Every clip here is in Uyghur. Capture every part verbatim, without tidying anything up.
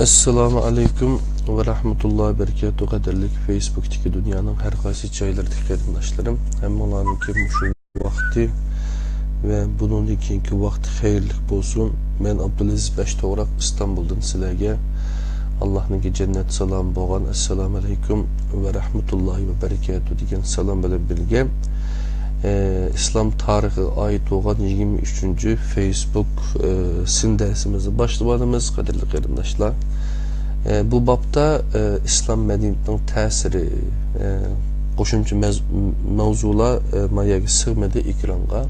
ئەسسالامۇ ئەلەيكۇم ۋە رەھمەتۇللاھى ۋە بەرىكاتۇھ، قەدىرلىك فېيسبۇكتىكى دۇنيانىڭ ھەر قايسى جايلىرىدىكى قېرىنداشلىرىم. ھەممىڭلارنىڭكى مۇشۇ ۋاقتى ۋە بۇنىڭدىن كېيىنكى ۋاقتى خەيرلىك بولسۇن. مەن ئابدۇلئەزىز بەشتوغراق ئىستانبۇلدىن سىلەرگە ئاللاھنىڭكى جەننەت سالامى بولغان ئەسسالامۇ ئەلەيكۇم ۋە رەھمەتۇللاھى ۋە بەرىكاتۇھ دېگەن سالام بىلەن بىرگە، ئە، ئىسلام تارىخىغا ئائىت بولغان يىگىرمە ئۈچىنچى فېيسبۇك، ئە، سىن دەرسىمىزنى باشلىۋالىمىز، قەدىرلىك قېرىنداشلار. ئە، بۇ بابتا، ئە، ئىسلام مەدەنىيىتىنىڭ تەسىرى، ئە، قوشۇمچە مەز-، مەۋزۇلار، ئە، ما يەرگە سىغمىدى ئېكرانغا.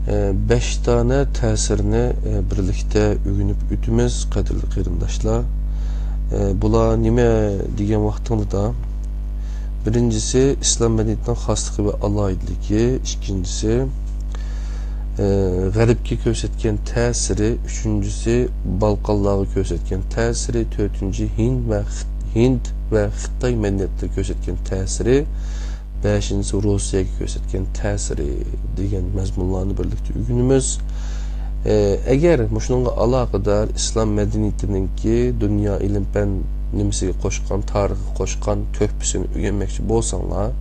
ئە، بەش دانە تەسىرنى، ئە، بىرلىكتە ئۆگىنىپ ئۆتىمىز، قەدىرلىك قېرىنداشلار. ئە، بۇلار نېمە دېگەن ۋاقتىڭلاردا، بىرىنچىسى، ئىسلام مەدەنىيىتىنىڭ خاسلىقى ۋە ئالاھىدىلىكى. ئىككىنچىسى، ئە، غەربكە كۆرسەتكەن تەسىرى. ئۈچىنچىسى، بالقانلارغا كۆرسەتكەن تەسىرى. تۆتىنچى، ھىند ۋە خىت-، ھىند ۋە خىتاي مەدەنىيەتلىرىگە كۆرسەتكەن تەسىرى. بەشىنچىسى، روسىيەگە كۆرسەتكەن تەسىرى دېگەن مەزمۇنلارنى بىرلىكتە ئۆگىنىمىز. ئە، ئەگەر مۇشۇنىڭغا ئالاقىدار ئىسلام مەدەنىيىتىنىڭكى دۇنيا ئىلىم-پەن نېمىسىگە قوشقان، تارىخىغا قوشقان تۆھپىسىنى ئۆگەنمەكچى بولساڭلار،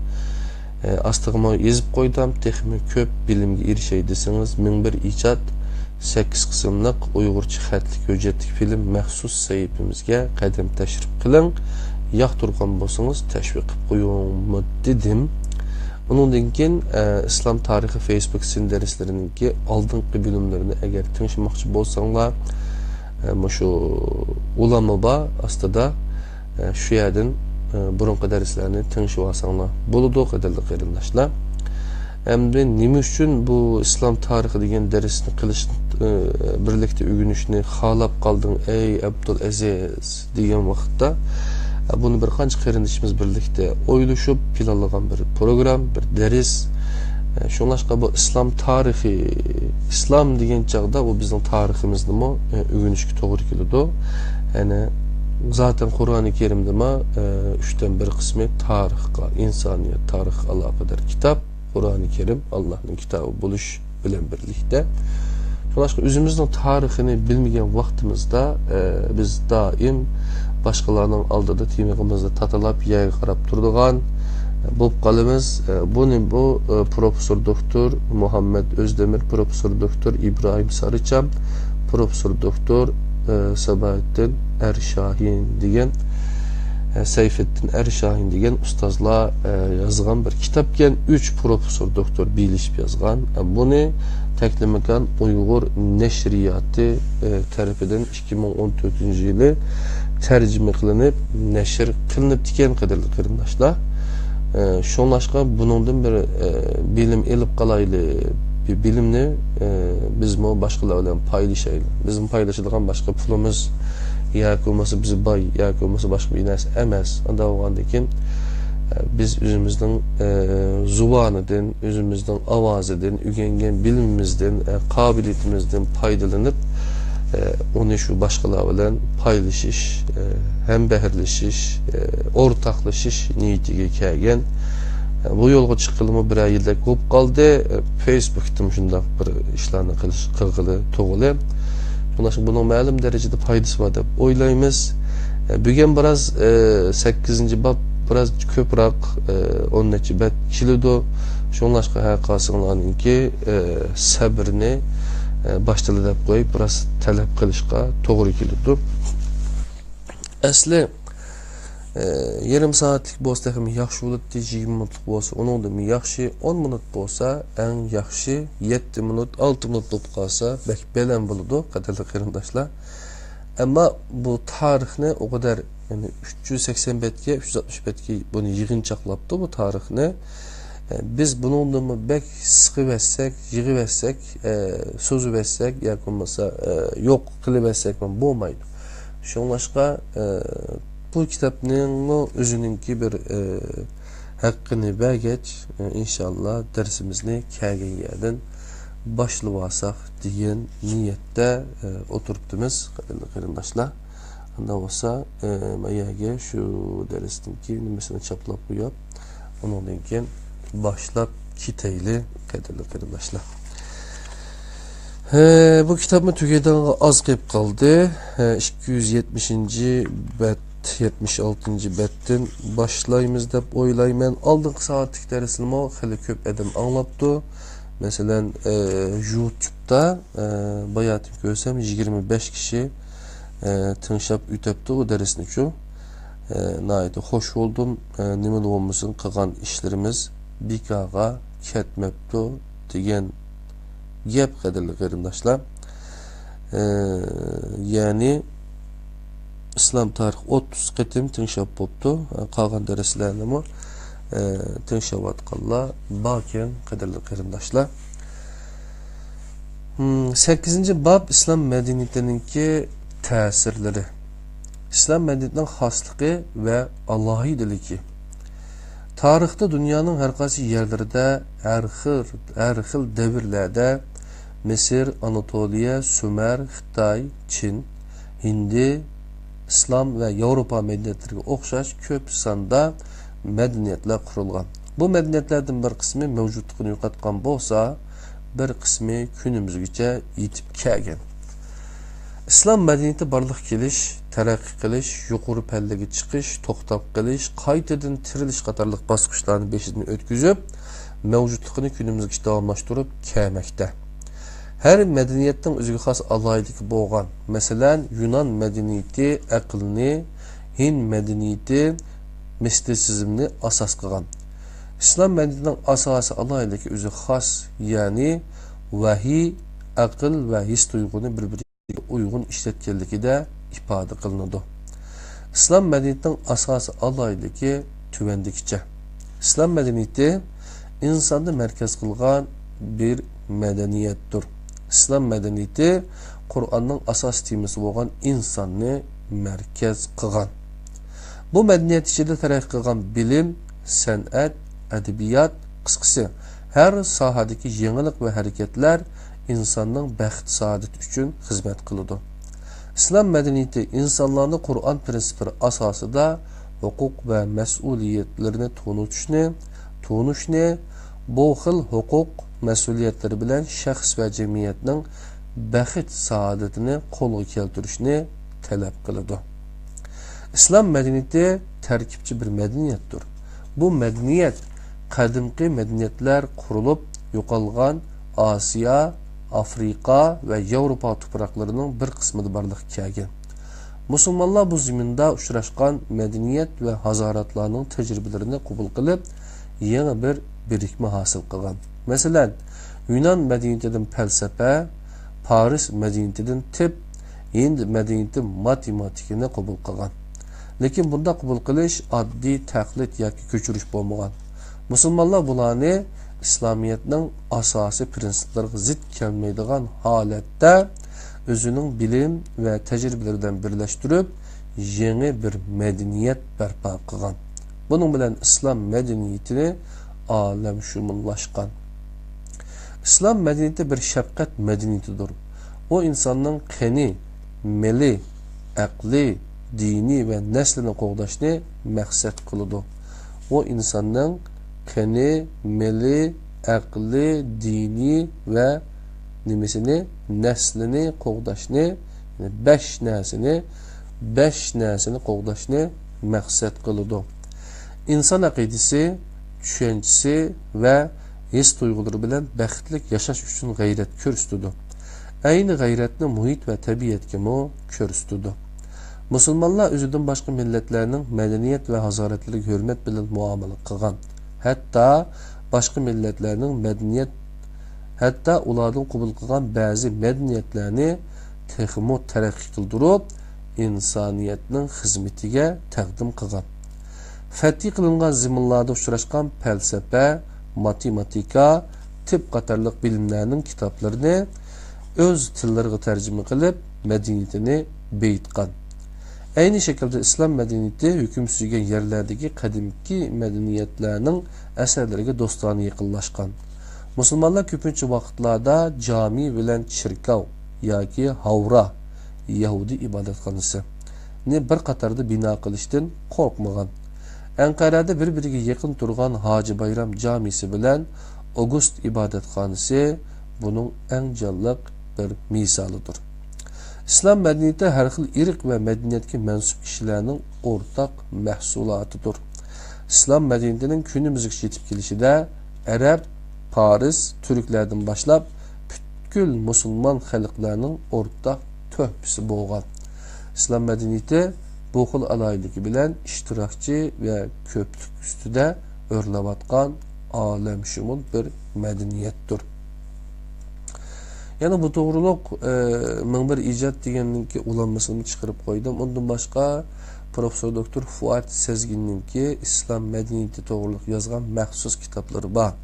ئە، ئاستىغىمۇ يېزىپ قويدۇم، تېخىمۇ كۆپ بىلىمگە ئېرىشەي دېسىڭىز، مىڭ بىر ئىجاد، سەككىز قىسىملىق ئۇيغۇرچە خەتلىك ھۆججەتلىك فىلىم مەخسۇس سەھىپىمىزگە قەدەم تەشرىپ قىلىڭ، ياقتۇرغان بولسىڭىز تەشۋىق قىلىپ قويۇڭمۇ دېدىم. ئۇنىڭدىن كېيىن، ئە، ئىسلام تارىخى فېيسبۇك سىن دەرسلىرىنىڭكى ئالدىنقى بۆلۈملىرىنى ئەگەر تىڭشىماقچى بولساڭلار، ئە، مۇشۇ ئۇلانما بار ئاستىدا، ئە، شۇ يەردىن، ئە، بۇرۇنقى دەرسلەرنى تىڭشىۋالساڭلار بولىدۇ، قەدىرلىك قېرىنداشلار. ئەمدى نېمە ئۈچۈن بۇ ئىسلام تارىخى دېگەن دەرسنى قىلىش، ئە، بىرلىكتە ئۆگىنىشنى خالاپ قالدىڭ، ئەي ئابدۇلئەزىز؟ دېگەن ۋاقىتتا، ئە، بۇنى بىر قانچە قېرىندىشىمىز بىرلىكتە ئويلىشىپ پىلانلىغان بىر پروگرام، بىر دەرس. ئە، شۇڭلاشقا بۇ ئىسلام تارىخى، ئىسلام دېگەن چاغدا ئۇ بىزنىڭ تارىخىمىزنىمۇ، ئە، ئۆگىنىشكە توغرا كېلىدۇ. يەنى زاتەن قۇرئانى كەرىمدىمۇ، ئە، ئۈچتىن بىر قىسمى تارىخقا، ئىنسانىيەت تارىخىغا ئالاقىدار كىتاب. قۇرئانى كەرىم ئاللاھنىڭ كىتابى بولۇش بىلەن بىرلىكتە، شۇڭلاشقا ئۆزىمىزنىڭ تارىخىنى بىلمىگەن ۋاقتىمىزدا، ئە، بىز دائىم باشقىلارنىڭ ئالدىدا تىمىغىمىزنى تاتىلاپ يەرگە قاراپ تۇرىدىغان، ئە، بولۇپ قالىمىز. ئە، بۇنى بۇ، ئە، پروفېسسور دوكتور مۇھەممەد ئۆزدېمىر، پروفېسسور دوكتور ئىبراھىم سارىچام، پروفېسسور دوكتور، ئە، ساباھىتتىن ئەرشاھىن دېگەن، ئە، سەيفىددىن ئەرشاھىن دېگەن ئۇستازلار، ئە، يازغان بىر كىتابكەن، ئۈچ پروفېسسور دوكتور بىرلىشىپ يازغان. ئە، بۇنى تەكلىماكان ئۇيغۇر نەشرىياتى، ئە، تەرىپىدىن ئىككى مىڭ ئون تۆتىنچى يىلى تەرجىمە قىلىنىپ، نەشر قىلىنىپتىكەن، قەدىرلىك قېرىنداشلار. ئە، شۇڭلاشقا بۇنىڭدىن بىر، ئە، بىلىم ئېلىپ قالايلى، بىر بىلىمنى، ئە، بىزمۇ باشقىلار بىلەن پايلىشايلى. بىزمۇ پايلىشىدىغان باشقا پۇلىمىز ياكى بولمىسا بىز باي، ياكى بولمىسا باشقا بىر نەرسە ئەمەس. ئانداق بولغاندىن كېيىن، ئە، بىز ئۆزىمىزنىڭ، ئە، زۇۋانىدىن، ئۆزىمىزنىڭ ئاۋازىدىن، ئۆگەنگەن بىلىمىمىزدىن، ئە، قابىلىيىتىمىزدىن پايدىلىنىپ، ئە، ئۇنى شۇ باشقىلار بىلەن پايلىشىش، ئە، ھەمبەھىرلىشىش، ئە، ئورتاقلىشىش نىيىتىگە كەلگەن. ئە، بۇ يولغا چىققىلىمۇ بىرەر يىلدەك بولۇپ قالدى. ئە، فېيسبۇكتا مۇشۇنداق بىر ئىشلارنى قىلىش، قىلغىلى، تۇغىلى. شۇڭلاشقا بۇنىڭ مەلۇم دەرىجىدە پايدىسى بار دەپ ئويلايمىز. ئە، بۈگۈن بىراز، ئە، سەككىزىنچى باب بىراز كۆپرەك، ئە، ئون نەچچە بەت كېلىدۇ. شۇڭلاشقا ھەر قايسىڭلارنىڭكى، ئە، سەبرىنى، ئە، باشتىلا دەپ قويۇپ، بىراز تەلەپ قىلىشقا توغرا كېلىدۇ. ئەسلى، ئە، يېرىم سائەتلىك بولسا تېخىمۇ ياخشى بولاتتى، يىگىرمە مىنۇتلۇق بولسا ئۇنىڭدىنمۇ ياخشى، ئون مىنۇت بولسا ئەڭ ياخشى، يەتتە مىنۇت، ئالتە مىنۇت بولۇپ قالسا بەك بەلەن بولىدۇ، قەدىرلىك قېرىنداشلار. ئەمما بۇ تارىخنى ئۇ قەدەر، يەنى ئۈچ يۈز سەكسەن بەتكە، ئۈچ يۈز ئاتمىش بەتكە بۇنى يىغىنچاقلاپتۇ، بۇ تارىخنى. ئە، بىز بۇنىڭدىنمۇ بەك سىقىۋەتسەك، يىغىۋەتسەك، ئە، سوزۇۋەتسەك ياكى بولمىسا، ئە، يوق قىلىۋەتسەكمۇ بولمايدۇ. شۇڭلاشقا، ئە، بۇ كىتابنىڭمۇ ئۆزىنىڭكى بىر، ئە، ھەققىنى بەرگەچ، ئە، ئىنشاللا دەرسىمىزنى كەلگەن يەردىن باشلىۋالساق دېگەن نىيەتتە، ئە، ئولتۇرۇپتىمىز، قەدىرلىك قېرىنداشلار. ئانداق بولسا، ئە، ما يەرگە شۇ دەرسنىڭكى نېمىسىنى چاپلاپ قويۇپ، ئۇنىڭدىن كېيىن باشلاپ كېتەيلى، قەدىرلىك قېرىنداشلار. ھە، بۇ كىتابمۇ تۈگەيدىغانغا ئاز قېلىپ قالدى. ھە، ئىككى يۈز يەتمىشىنچى بەت، يەتمىش ئالتىنچى بەتتىن باشلايمىز دەپ ئويلايمەن. ئالدىنقى سائەتتىكى دەرسنىمۇ خېلى كۆپ ئادەم ئاڭلاپتۇ. مەسىلەن، ئە، يۇتۇبتا، ئە، باياتىن كۆرسەم، يىگىرمە بەش كىشى، ئە، تىڭشاپ ئۆتەپتۇ بۇ دەرسنىچۇ. ئە، ناھايىتى خوش بولدۇم. ئە، نېمىلا بولمىسۇن، قىلغان ئىشلىرىمىز بىكارغا كەتمەپتۇ دېگەن گەپ، قەدىرلىك قېرىنداشلار. ئە، يەنى ئىسلام تارىخى ئوتتۇز قېتىم تىڭشاپ بوپتۇ. قالغان دەرسلەرنىمۇ، ئە، تىڭشاۋاتقانلار باركەن، قەدىرلىك قېرىنداشلار. ھىم، سەككىزىنچى باب، ئىسلام مەدەنىيىتىنىڭكى تەسىرلىرى. ئىسلام مەدەنىيىتىنىڭ خاسلىقى ۋە ئالاھىدىلىكى. تارىختا دۇنيانىڭ ھەر قايسى يەرلىرىدە، ھەر خىل، ھەر خىل دەۋرلەردە مىسىر، ئاناتولىيە، سۇمەر، خىتاي، چىن، ھىندى، ئىسلام ۋە ياۋروپا مەدەنىيەتلىرىگە ئوخشاش كۆپ ساندا مەدەنىيەتلەر قۇرۇلغان. بۇ مەدەنىيەتلەردىن بىر قىسمى مەۋجۇتلۇقىنى يوقاتقان بولسا، بىر قىسمى كۈنىمىزگىچە يېتىپ كەلگەن. ئىسلام مەدەنىيىتى بارلىققا كېلىش، تەرەققىي قىلىش، يۇقىرى پەللىگە چىقىش، توختاپ قېلىش، قايتىدىن تىرىلىش قاتارلىق باسقۇچلارنى بېشىدىن ئۆتكۈزۈپ، مەۋجۇتلۇقىنى كۈنىمىزگىچە داۋاملاشتۇرۇپ كەلمەكتە. ھەر مەدەنىيەتنىڭ ئۆزىگە خاس ئالاھىدىلىكى بولغان. مەسىلەن، يۇنان مەدەنىيىتى ئەقىلنى، ھىند مەدەنىيىتى مىستىسىزمنى ئاساس قىلغان. ئىسلام مەدەنىيىتىنىڭ ئاساسىي ئالاھىدىلىكى ئۆزىگە خاس، يەنى ۋەھىي، ئەقىل ۋە ھېس تۇيغۇنى بىر-بىرىگە ئۇيغۇن ئىشلەتكەنلىكىدە ئىپادە قىلىنىدۇ. ئىسلام مەدەنىيىتىنىڭ ئاساسىي ئالاھىدىلىكى تۆۋەندىكىچە. ئىسلام مەدەنىيىتى ئىنساننى مەركەز قىلغان بىر مەدەنىيەتتۇر. ئىسلام مەدەنىيىتى قۇرئاننىڭ ئاساسىي تېمىسى بولغان ئىنساننى مەركەز قىلغان. بۇ مەدەنىيەت ئىچىدە تەرەققىي قىلغان بىلىم، سەنئەت، ئەدەبىيات، قىسقىسى، ھەر ساھەدىكى يېڭىلىق ۋە ھەرىكەتلەر ئىنساننىڭ بەخت-سائادىتى ئۈچۈن خىزمەت قىلىدۇ. ئىسلام مەدەنىيىتى ئىنسانلارنى قۇرئان پىرىنسىپلىرى ئاساسىدا ھوقۇق ۋە مەسئۇلىيەتلىرىنى تونۇتۇشنى، تونۇشنى، بۇ خىل ھوقۇق، مەسئۇلىيەتلىرى بىلەن شەخس ۋە جەمئىيەتنىڭ بەخت-سائادىتىنى قولغا كەلتۈرۈشنى تەلەپ قىلىدۇ. ئىسلام مەدەنىيىتى تەركىبچى بىر مەدەنىيەتتۇر. بۇ مەدەنىيەت قەدىمكى مەدەنىيەتلەر قۇرۇلۇپ يوقالغان ئاسىيا، ئافرىقا ۋە ياۋروپا تۇپراقلىرىنىڭ بىر قىسمىدا بارلىققا كەلگەن. مۇسۇلمانلار بۇ زېمىندا ئۇچراشقان مەدەنىيەت ۋە ھازاراتلارنىڭ تەجرىبىلىرىنى قوبۇل قىلىپ، يېڭى بىر بىرىكمە ھاسىل قىلغان. مەسىلەن، يۇنان مەدەنىيىتىدىن پەلسەپە، پارس مەدەنىيىتىدىن تىپ، ھىند مەدەنىيىتى ماتېماتىكىنى قوبۇل قىلغان. لېكىن بۇنداق قوبۇل قىلىش ئاددىي تەقلىد ياكى كۆچۈرۈش بولمىغان. مۇسۇلمانلار بۇلارنى ئىسلامىيەتنىڭ ئاساسىي پىرىنسىپلىرىغا زىت كەلمەيدىغان ھالەتتە ئۆزىنىڭ بىلىم ۋە تەجرىبىلىرى بىلەن بىرلەشتۈرۈپ، يېڭى بىر مەدەنىيەت بەرپا قىلغان. بۇنىڭ بىلەن ئىسلام مەدەنىيىتىنى ئالەمشۇمۇللاشقان. ئىسلام مەدەنىيىتى بىر شەپقەت مەدەنىيىتىدۇر. ئۇ ئىنساننىڭ قېنى، مېلى، ئەقلى، دىنى ۋە نەسلىنى قوغداشنى مەقسەت قىلىدۇ. ئۇ ئىنساننىڭ قېنى، مېلى، ئەقلى، دىنى ۋە نېمىسىنى، نەسلىنى قوغداشنى، يەنى بەش نەرسىنى، بەش نەرسىنى قوغداشنى مەقسەت قىلىدۇ. ئىنسان ئەقىدىسى، چۈشەنچىسى ۋە ھېس تۇيغۇلىرى بىلەن بەختلىك ياشاش ئۈچۈن غەيرەت كۆرسىتىدۇ. ئەينى غەيرەتنى مۇھىت ۋە تەبىئەتكىمۇ كۆرسىتىدۇ. مۇسۇلمانلار ئۆزىدىن باشقا مىللەتلەرنىڭ مەدەنىيەت ۋە ھازارەتلىرىگە ھۆرمەت بىلەن مۇئامىلە قىلغان. ھەتتا باشقا مىللەتلەرنىڭ مەدەنىيەت، ھەتتا ئۇلاردىن قوبۇل قىلغان بەزى مەدەنىيەتلەرنى تېخىمۇ تەرەققىي قىلدۇرۇپ، ئىنسانىيەتنىڭ خىزمىتىگە تەقدىم قىلغان. فەتھى قىلىنغان زېمىنلاردا ئۇچراشقان پەلسەپە، ماتېماتىكا، تىپ قاتارلىق بىلىملەرنىڭ كىتابلىرىنى ئۆز تىللىرىغا تەرجىمە قىلىپ، مەدەنىيىتىنى بېيىتقان. ئەينى شەكىلدە ئىسلام مەدەنىيىتى ھۆكۈم سۈرگەن يەرلەردىكى قەدىمكى مەدەنىيەتلەرنىڭ ئەسەرلىرىگە دوستانە يېقىنلاشقان. مۇسۇلمانلار كۆپىنچە ۋاقىتلاردا جامى بىلەن چېركاۋ ياكى ھاۋرا، يەھۇدىي ئىبادەتخانىسى، نى بىر قاتاردا بىنا قىلىشتىن قورقمىغان. ئەنقەرەدە بىر-بىرىگە يېقىن تۇرغان ھاجى بايرام جامىسى بىلەن ئوگۇست ئىبادەتخانىسى بۇنىڭ ئەڭ جانلىق بىر مىسالىدۇر. ئىسلام مەدەنىيىتى ھەر خىل ئىرق ۋە مەدەنىيەتكە مەنسۇپ كىشىلەرنىڭ ئورتاق مەھسۇلاتىدۇر. ئىسلام مەدەنىيىتىنىڭ كۈنىمىزگىچە يېتىپ كېلىشىدە ئەرەب، پارس، تۈركلەردىن باشلاپ پۈتكۈل مۇسۇلمان خەلقلەرنىڭ ئورتاق تۆھپىسى بولغان. ئىسلام مەدەنىيىتى بۇ خىل ئالاھىدىلىكى بىلەن ئىشتىراكچى ۋە كۆپلۈك ئۈستىدە ئۆرلەۋاتقان ئالەمشۇمۇل بىر مەدەنىيەتتۇر. يەنە بۇ توغرۇلۇق، ئە، مىڭ بىر ئىجاد دېگەننىڭكى ئۇلانمىسىنى چىقىرىپ قويدۇم. ئۇندىن باشقا، پروفېسسور دوكتور فۇئاد سەزگىننىڭكى ئىسلام مەدەنىيىتى توغرۇلۇق يازغان مەخسۇس كىتابلىرى بار.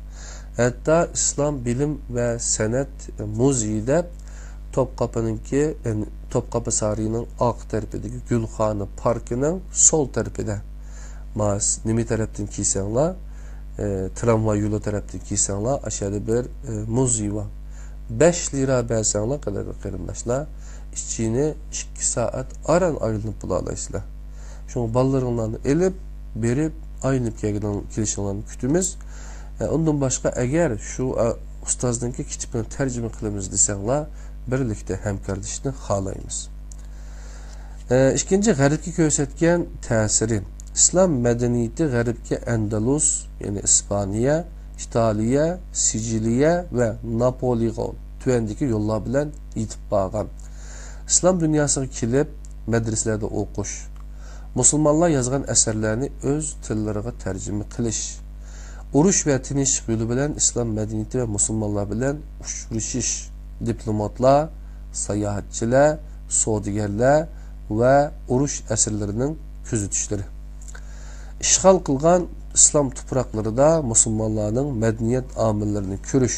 ھەتتا ئىسلام بىلىم ۋە سەنئەت مۇزېيى دەپ توپقاپىنىڭكى، يەنى توپقاپا سارىيىنىڭ ئارقا تەرىپىدىكى گۈلخانا پاركىنىڭ سول تەرىپىدە، ماس نېمە تەرەپتىن كىرسەڭلار، ئە، ترامۋاي يولى تەرەپتىن كىرسەڭلار، ئاشۇ يەردە بىر، ئە، مۇزېي بار. بەش لىرا بەرسەڭلار، قەدىرلىك قېرىنداشلار، ئىچىنى ئىككى سائەت ئاران ئايلىنىپ بولالايسىلەر. شۇڭا بالىلىرىڭلارنى ئېلىپ، بېرىپ، ئايلىنىپ كەلگىنىڭ-، كېلىشىڭلارنى كۈتىمىز. ئە، ئۇندىن باشقا، ئەگەر شۇ، ئە، ئۇستازنىڭكى كىتابىنى تەرجىمە قىلىمىز دېسەڭلار، بىرلىكتە ھەمكارلىشىشنى خالايمىز. ئە، ئىككىنچى، غەربكە كۆرسەتكەن تەسىرى. ئىسلام مەدەنىيىتى غەربكە ئەندەلۇس، يەنى ئىسپانىيە، ئىتالىيە، سىجىلىيە ۋە ناپولىغا تۆۋەندىكى يوللار بىلەن يېتىپ بارغان. ئىسلام دۇنياسىغا كېلىپ، مەدرىسىلەردە ئوقۇش، مۇسۇلمانلار يازغان ئەسەرلەرنى ئۆز تىللىرىغا تەرجىمە قىلىش، ئۇرۇش ۋە تىنچلىق يولى بىلەن ئىسلام مەدەنىيىتى ۋە مۇسۇلمانلار بىلەن ئۇچرىشىش، دىپلوماتلار، ساياھەتچىلەر، سودىگەرلەر ۋە ئۇرۇش ئەسىرلىرىنىڭ كۆزىتىشلىرى. ئىشغال قىلغان ئىسلام تۇپراقلىرىدا مۇسۇلمانلارنىڭ مەدەنىيەت ئامىللىرىنى كۆرۈش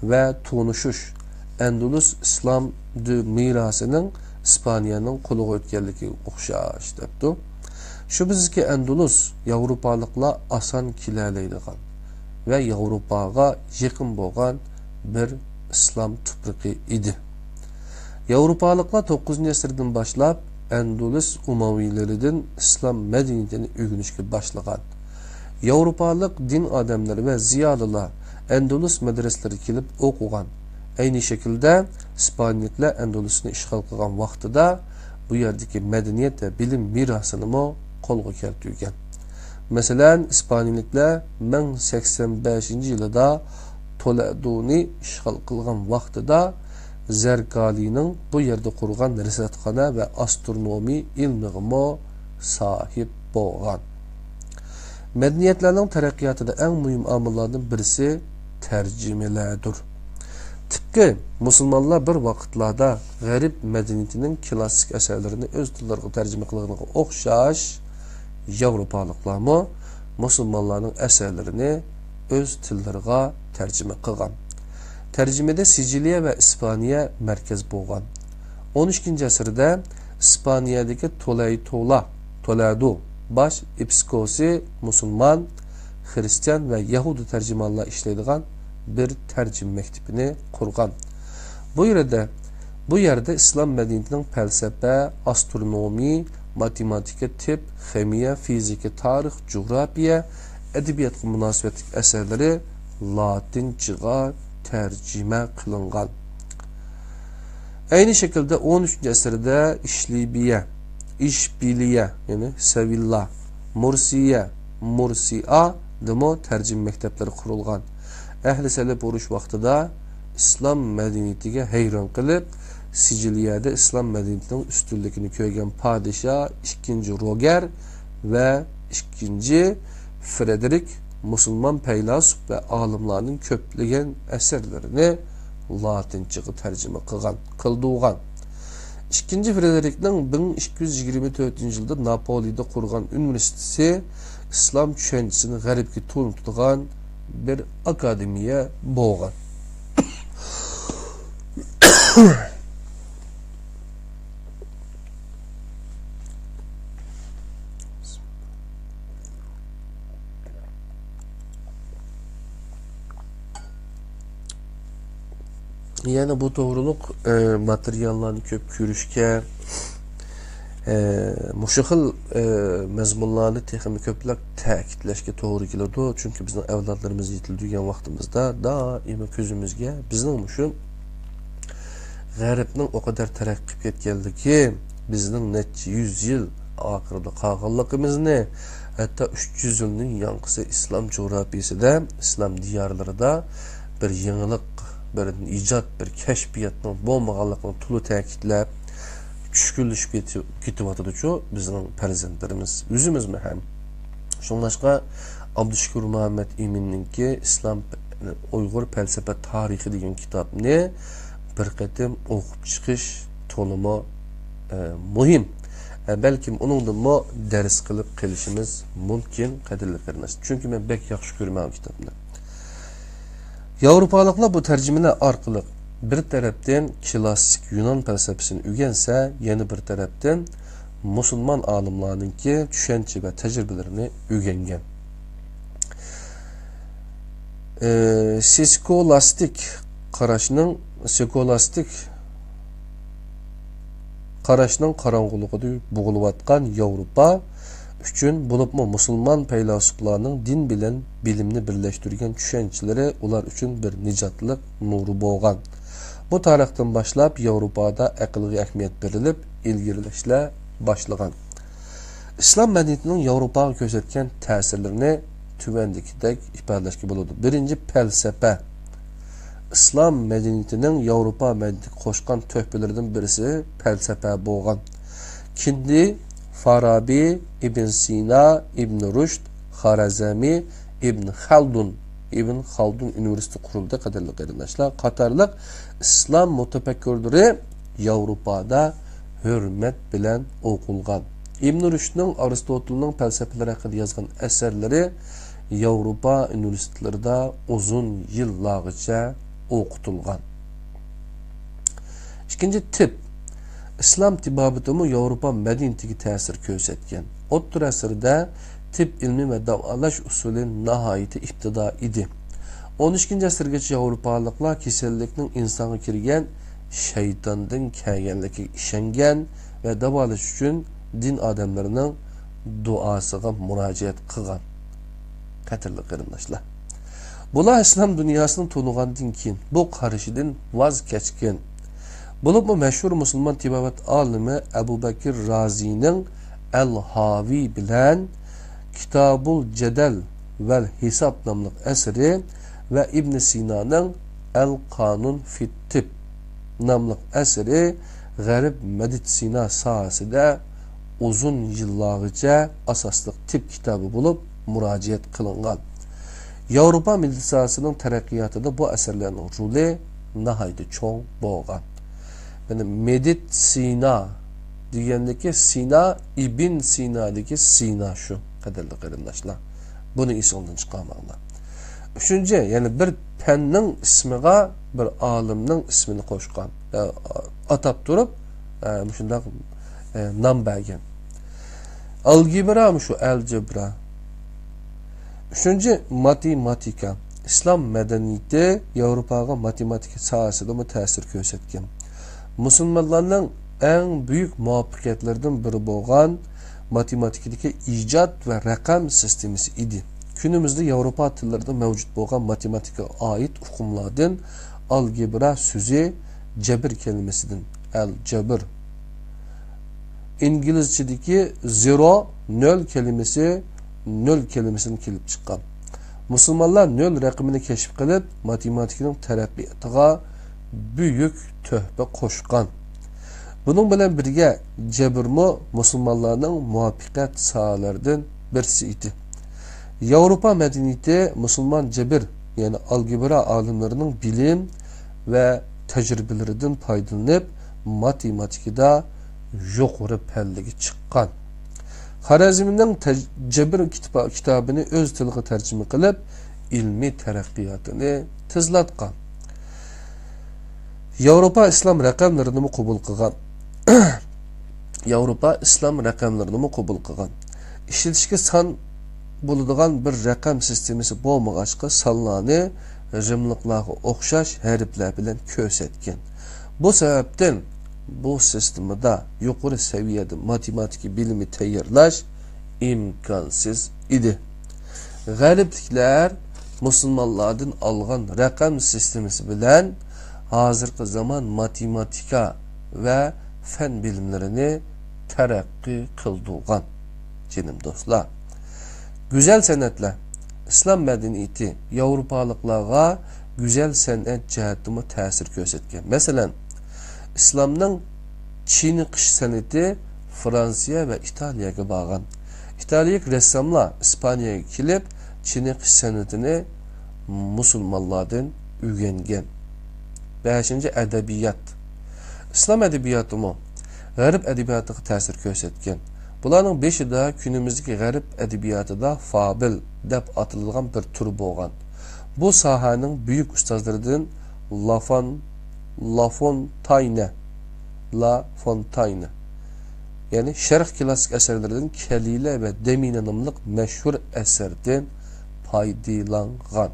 ۋە تونۇشۇش ئەندۇلۇس ئىسلام دۆ-، مىراسىنىڭ ئىسپانىيەنىڭ قولىغا ئۆتكەنلىكىگە ئوخشاش، دەپتۇ. شۈبھىسىزكى، ئەندۇلۇس ياۋروپالىقلار ئاسان كېلەلەيدىغان ۋە ياۋروپاغا يېقىن بولغان بىر ئىسلام تۇپرىقى ئىدى. ياۋروپالىقلار توققۇزىنچى ئەسىردىن باشلاپ ئەندۇلۇس ئۇمەۋىيلىرىدىن ئىسلام مەدەنىيىتىنى ئۆگىنىشكە باشلىغان. ياۋروپالىق دىن ئادەملىرى ۋە زىيالىيلار ئەندۇلۇس مەدرەسىلىرىگە كېلىپ ئوقۇغان. ئەينى شەكىلدە ئىسپانىيەلىكلەر ئەندۇلۇسنى ئىشغال قىلغان ۋاقتىدا بۇ يەردىكى مەدەنىيەت ۋە بىلىم مىراسىنىمۇ قولغا كەلتۈرگەن. مەسىلەن، ئىسپانىيەلىكلەر مىڭ سەكسەن بەشىنچى يىلىدا تولېدونى ئىشغال قىلغان ۋاقتىدا زەركالىنىڭ بۇ يەردە قۇرغان رەسۋەتخانا ۋە ئاسترونومىيە ئىلمىغىمۇ ساھىب بولغان. مەدەنىيەتلەرنىڭ تەرەققىياتىدا ئەڭ مۇھىم ئامىللاردىن بىرسى تەرجىمىلەردۇر. تىپقى مۇسۇلمانلار بىر ۋاقىتلاردا غەرب مەدەنىيىتىنىڭ كلاسسىك ئەسەرلىرىنى ئۆز تىللىرىغا تەرجىمە قىلغىنىغا ئوخشاش، ياۋروپالىقلارمۇ مۇسۇلمانلارنىڭ ئەسەرلىرىنى ئۆز تىللىرىغا تەرجىمە قىلغان. تەرجىمىدە سىجىلىيە ۋە ئىسپانىيە مەركەز بولغان. ئون ئۈچىنچى ئەسىردە ئىسپانىيەدىكى تولەيتولا، تولەدو باش ئېپىسكوپى مۇسۇلمان، خىرىستىيان ۋە يەھۇدىي تەرجىمانلار ئىشلەيدىغان بىر تەرجىمە مەكتىپىنى قۇرغان. بۇ يەردە، بۇ يەردە ئىسلام مەدەنىيىتىنىڭ پەلسەپە، ئاسترونومىيە، ماتېماتىكا، تىپ، خىمىيە، فىزىكا، تارىخ، جۇغراپىيە، ئەدەبىياتقا مۇناسىۋەتلىك ئەسەرلىرى لاتىنچىغا تەرجىمە قىلىنغان. ئەينى شەكىلدە ئون ئۈچىنچى ئەسىردە ئىشلىبىيە، ئىشبىلىيە، يەنى سېۋىللا، مۇرسىيە، مۇرسىئا دىمۇ تەرجىمە مەكتەپلىرى قۇرۇلغان. ئەھلى سەلىپ ئۇرۇش ۋاقتىدا ئىسلام مەدەنىيىتىگە ھەيران قېلىپ، سىجىلىيەدە ئىسلام مەدەنىيىتىنىڭ ئۈستۈنلۈكىنى كۆرگەن پادىشاھ ئىككىنچى روگېر ۋە ئىككىنچى فرېدېرىك مۇسۇلمان پەيلاسوپ ۋە ئالىملارنىڭ كۆپلىگەن ئەسەرلىرىنى لاتىنچىغا تەرجىمە قىلغان، قىلدۇرغان. ئىككىنچى فرېدېرىكنىڭ مىڭ ئىككى يۈز يىگىرمە تۆتىنچى يىلدا ناپولىدا قۇرغان ئۇنىۋېرسىتېتى ئىسلام چۈشەنچىسىنى غەربكە تونۇتىدىغان بىر ئاكادېمىيە بولغان. يەنە بۇ توغرۇلۇق، ئە، ماتېرىياللارنى كۆپ كۆرۈشكە، ئە، مۇشۇ خىل، ئە، مەزمۇنلارنى تېخىمۇ كۆپرەك تەكىتلەشكە توغرا كېلىدۇ. چۈنكى بىزنىڭ ئەۋلادلىرىمىز يېتىلدۈرگەن ۋاقتىمىزدا دائىم كۆزىمىزگە بىزنىڭ مۇشۇ غەربنىڭ ئۇ قەدەر تەرەققىي قىلىپ كەتكەنلىكى، بىزنىڭ نەچچە يۈز يىل ئاخىرىدا قالغانلىقىمىزنى، ھەتتا ئۈچ يۈز يىلنىڭ ياڭقىسى ئىسلام جۇغراپىيىسىدە، ئىسلام دىيارلىرىدا بىر يېڭىلىق، بىر ئىجاد، بىر كەشپىياتنىڭ بولمىغانلىقىنى تولا تەكىتلەپ، چۈشكۈنلىشىپ كېتىۋاتىدۇچۇ بىزنىڭ پەرزەنتلىرىمىز، ئۆزىمىزمۇ ھەم. شۇڭلاشقا، ئابدۇشۈكۈر مۇھەممەد ئىمىننىڭكى ئىسلام، ئۇيغۇر پەلسەپە تارىخى دېگەن كىتابنى بىر قېتىم ئوقۇپ چىقىش تولىمۇ، ئە، مۇھىم. ئە، بەلكىم ئۇنىڭدىنمۇ دەرس قىلىپ قېلىشىمىز مۇمكىن، قەدىرلىك قېرىنداش. چۈنكى مەن بەك ياخشى كۆرىمەن ئۇ كىتابنى. ياۋروپالىقلار بۇ تەرجىمىلەر ئارقىلىق بىر تەرەپتىن كلاسسىك يۇنان پەلسەپىسىنى ئۆگەنسە، يەنە بىر تەرەپتىن مۇسۇلمان ئالىملارنىڭكى چۈشەنچە ۋە تەجرىبىلىرىنى ئۆگەنگەن. ئى، سېكۇلاستىك قاراشنىڭ، سېكۇلاستىك قاراشنىڭ قاراڭغۇلۇقىدا بوغۇلۇۋاتقان ياۋروپا ئۈچۈن، بولۇپمۇ مۇسۇلمان پەيلاسوپلارنىڭ دىن بىلەن بىلىمنى بىرلەشتۈرگەن چۈشەنچىلىرى ئۇلار ئۈچۈن بىر نىجاتلىق نۇرى بولغان. بۇ تارىختىن باشلاپ ياۋروپادا ئەقىلگە ئەھمىيەت بېرىلىپ، ئىلگىرىلەشلەر باشلىغان. ئىسلام مەدەنىيىتىنىڭ ياۋروپاغا كۆرسەتكەن تەسىرلىرىنى تۆۋەندىكىدەك ئىپادىلەشكە بولىدۇ. بىرىنچى، پەلسەپە. ئىسلام مەدەنىيىتىنىڭ ياۋروپا مەدەنىيىتىگە قوشقان تۆھپىلىرىدىن بىرسى پەلسەپە بولغان. كىندى، فارابى، ئىبن سىنا، ئىبن رۇشد، خارەزمى، ئىبن خەلدۇن، ئىبن خالدۇن ئۇنىۋېرسىتېتى قۇرۇلدى، قەدىرلىك قېرىنداشلار، قاتارلىق ئىسلام مۇتەپەككۇرلىرى ياۋروپادا ھۆرمەت بىلەن ئوقۇلغان. ئىبن رۇشدنىڭ، ئارستوتلنىڭ پەلسەپىلىرى ھەققىدە يازغان ئەسەرلىرى ياۋروپا ئۇنىۋېرسىتېتلىرىدا ئۇزۇن يىللارغىچە ئوقۇتۇلغان. ئىككىنچى، تىب. ئىسلام تېبابىتىمۇ ياۋروپا مەدەنىيىتىگە تەسىر كۆرسەتكەن. ئوتتۇرا ئەسىردە تىب ئىلمى ۋە داۋالاش ئۇسۇلى ناھايىتى ئىپتىدا ئىدى. ئون ئىككىنچى ئەسىرگىچە ياۋروپالىقلار كېسەللىكنىڭ ئىنسانغا كىرگەن شەيتاندىن كەلگەنلىكىگە ئىشەنگەن ۋە داۋالاش ئۈچۈن دىن ئادەملىرىنىڭ دۇئاسىغا مۇراجىئەت قىلغان. قەدىرلىك قېرىنداشلار، بۇلار ئىسلام دۇنياسىنى تونۇغاندىن كېيىن بۇ قارىشىدىن ۋاز كەچكەن. بولۇپمۇ مەشھۇر مۇسۇلمان تېبابەت ئالىمى ئەبۇ بەكىر رازىنىڭ ئەل ھاۋى بىلەن كىتابۇل جەدەل ۋەل ھېساب ناملىق ئەسىرى ۋە ئىبن سىنانىڭ ئەل قانۇن فىت تىب ناملىق ئەسىرى غەرب مېدىتسىنا ساھەسىدە ئۇزۇن يىللارغىچە ئاساسلىق تىب كىتابى بولۇپ مۇراجىئەت قىلىنغان. ياۋروپا مېدىتسىناسىنىڭ تەرەققىياتىدا بۇ ئەسەرلەرنىڭ رولى ناھايىتى چوڭ بولغان. يەنى مېدىتسىنا دېگەندىكى سىنا، ئىبن سىنادىكى سىنا شۇ، قەدىرلىك قېرىنداشلار. بۇنى ئېسىڭدىن چىقارماڭلار. ئۈچىنچى، يەنى بىر پەننىڭ ئىسمىغا بىر ئالىمنىڭ ئىسمىنى قوشقان، ئە، ئاتاپ تۇرۇپ، ئە، مۇشۇنداق، ئە، نام بەرگەن. ئالگېبرا مۇشۇ، ئەلجېبرا. ئۈچىنچى، ماتېماتىكا. ئىسلام مەدەنىيىتى ياۋروپاغا ماتېماتىكا ساھەسىدىمۇ تەسىر كۆرسەتكەن. مۇسۇلمانلارنىڭ ئەڭ بۈيۈك مۇۋەپپەقىيەتلىرىدىن بىرى بولغان ماتېماتىكىدىكى ئىجاد ۋە رەقەم سىستېمىسى ئىدى. كۈنىمىزدە ياۋروپا تىللىرىدا مەۋجۇت بولغان ماتېماتىكىغا ئائىت ئۇقۇملاردىن ئالگېبرا سۆزى جەبىر كەلىمىسىدىن، ئەل جەبىر، ئىنگلىزچىدىكى زېرو، نۆل كەلىمىسى، نۆل كەلىمىسىدىن كېلىپ چىققان. مۇسۇلمانلار نۆل رەقىمىنى كەشىپ قىلىپ، ماتېماتىكىنىڭ تەرەققىياتىغا بۈيۈك تۆھپە قوشقان. بۇنىڭ بىلەن بىرگە، جەبىرمۇ مۇسۇلمانلارنىڭ مۇۋەپپەقىيەت ساھەلىرىدىن بىرسى ئىدى. ياۋروپا مەدەنىيىتى مۇسۇلمان جەبىر، يەنى ئالگېبرا ئالىملىرىنىڭ بىلىم ۋە تەجرىبىلىرىدىن پايدىلىنىپ، ماتېماتىكىدا يۇقىرى پەللىگە چىققان. خارەزمىنىڭ تەج-، جەبىر كىتابى، كىتابىنى ئۆز تىلىغا تەرجىمە قىلىپ، ئىلمىي تەرەققىياتىنى تېزلاتقان. ياۋروپا ئىسلام رەقەملىرىنىمۇ قوبۇل قىلغان. ياۋروپا ئىسلام رەقەملىرىنىمۇ قوبۇل قىلغان. ئىشلىتىشكە سان بولىدىغان بىر رەقەم سىستېمىسى بولمىغاچقا، سانلارنى رىملىقلارغا ئوخشاش ھەرپلەر بىلەن كۆرسەتكەن. بۇ سەۋەبتىن بۇ سىستېمىدا يۇقىرى سەۋىيەدە ماتېماتىكا بىلىمى تەييارلاش ئىمكانسىز ئىدى. غەربلىكلەر مۇسۇلمانلاردىن ئالغان رەقەم سىستېمىسى بىلەن ھازىرقى زامان ماتېماتىكا ۋە پەن بىلىملىرىنى تەرەققىي قىلدۇرغان. جېنىم دوستلار، گۈزەل سەنئەتلەر. ئىسلام مەدەنىيىتى ياۋروپالىقلارغا گۈزەل سەنئەت جەھەتتىمۇ تەسىر كۆرسەتكەن. مەسىلەن، ئىسلامنىڭ چېنىقىش سەنئىتى فرانسىيە ۋە ئىتالىيەگە بارغان. ئىتالىيەلىك رەسساملار ئىسپانىيەگە كېلىپ، چېنىقىش سەنئىتىنى مۇسۇلمانلاردىن ئۆگەنگەن. بەشىنچى، ئەدەبىيات. ئىسلام ئەدەبىياتىمۇ غەرب ئەدەبىياتىغا تەسىر كۆرسەتكەن. بۇلارنىڭ بېشىدا كۈنىمىزدىكى غەرب ئەدەبىياتىدا فابىل دەپ ئاتىلىدىغان بىر تۈر بولغان. بۇ ساھەنىڭ بۈيۈك ئۇستازلىرىدىن لافان، لافونتاينە، لا فونتاينە، يەنى شەرق كىلاسسىك ئەسەرلىرىدىن كەلىلە ۋە دەمىنە ناملىق مەشھۇر ئەسەردىن پايدىلانغان.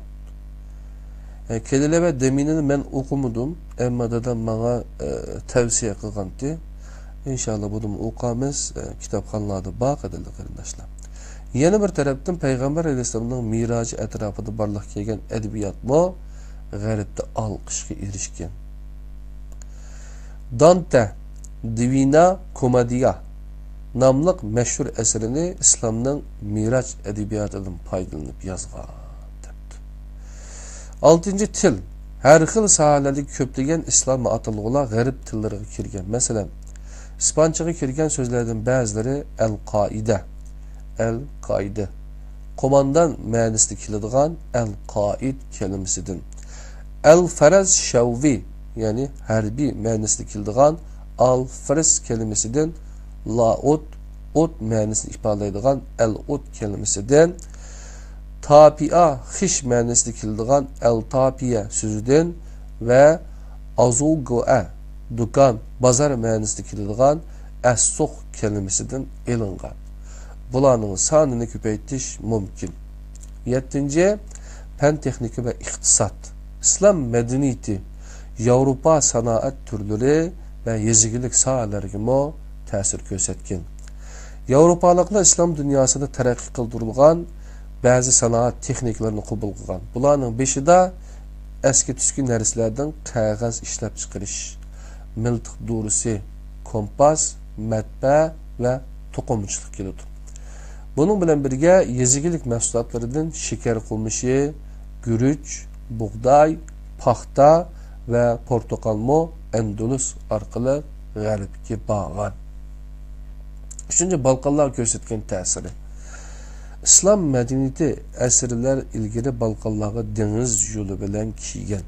ئە، كەلىلە ۋە دەمىنىنى مەن ئوقۇمىدىم، ئەمما دادام ماڭا، ئە، تەۋسىيە قىلغانتى. ئىنشاللا بۇنىمۇ ئوقامىز، ئە، كىتابخانىلاردا بار، قەدىرلىك قېرىنداشلار. يەنە بىر تەرەپتىن، پەيغەمبەر ئەلەيھىسسالامنىڭ مىراجى ئەتراپىدا بارلىققا كەلگەن ئەدەبىياتمۇ غەربتە ئالقىشقا ئېرىشكەن. دانتە دىۋىنا كومېدىيا ناملىق مەشھۇر ئەسىرىنى ئىسلامنىڭ مىراج ئەدەبىياتىدىن پايدىلىنىپ يازغان، دەپتۇ. ئالتىنچى، تىل. ھەر خىل ساھەلەردىكى كۆپلىگەن ئىسلامىي ئاتالغۇلار غەرب تىللىرىغا كىرگەن. مەسىلەن، ئىسپانچىغا كىرگەن سۆزلەردىن بەزىلىرى ئەل قائىدە، ئەل قائىدە، قوماندان مەنىسىدە كېلىدىغان ئەل قائىد كەلىمىسىدىن، ئەل فەرەز شەۋۋى، يەنى ھەربىي مەنىسىدە كېلىدىغان ئال فىرس كەلىمىسىدىن، لائۇت، ئوت مەنىسىنى ئىپادىلەيدىغان ئەل ئوت كەلىمىسىدىن، تاپىئا خىش مەنىسىدە كېلىدىغان ئەل تاپىيە سۆزىدىن ۋە ئازۇگوئە، دۇكان، بازار مەنىسىدە كېلىدىغان ئەسسۇق كەلىمىسىدىن ئېلىنغان. بۇلارنىڭ سانىنى كۆپەيتىش مۇمكىن. يەتتىنچى، پەن تېخنىكا ۋە ئىقتىساد. ئىسلام مەدەنىيىتى ياۋروپا سانائەت تۈرلىرى ۋە يېزا ئىگىلىك ساھەلەرگىمۇ تەسىر كۆرسەتكەن. ياۋروپالىقلار ئىسلام دۇنياسىدا تەرەققىي قىلدۇرۇلغان بەزى سانائەت تېخنىكىلىرىنى قوبۇل قىلغان. بۇلارنىڭ بېشىدا ئەسكى تۈسكى نەرسىلەردىن قەغەز ئىشلەپچىقىرىش، مىلتىق دورىسى، كومپاس، مەتبەئە ۋە توقۇمىچىلىق كېلىدۇ. بۇنىڭ بىلەن بىرگە، يېزا ئىگىلىك مەھسۇلاتلىرىدىن شېكەر قومۇشى، گۈرۈچ، بۇغداي، پاختا ۋە پورتاقالمۇ ئەندۇلۇس ئارقىلىق غەربكە بارغان. ئۈچىنچى، بالقانلارغا كۆرسەتكەن تەسىرى. ئىسلام مەدەنىيىتى ئەسىرلەر ئىلگىرى بالقانلارغا دېڭىز يولى بىلەن كىرگەن.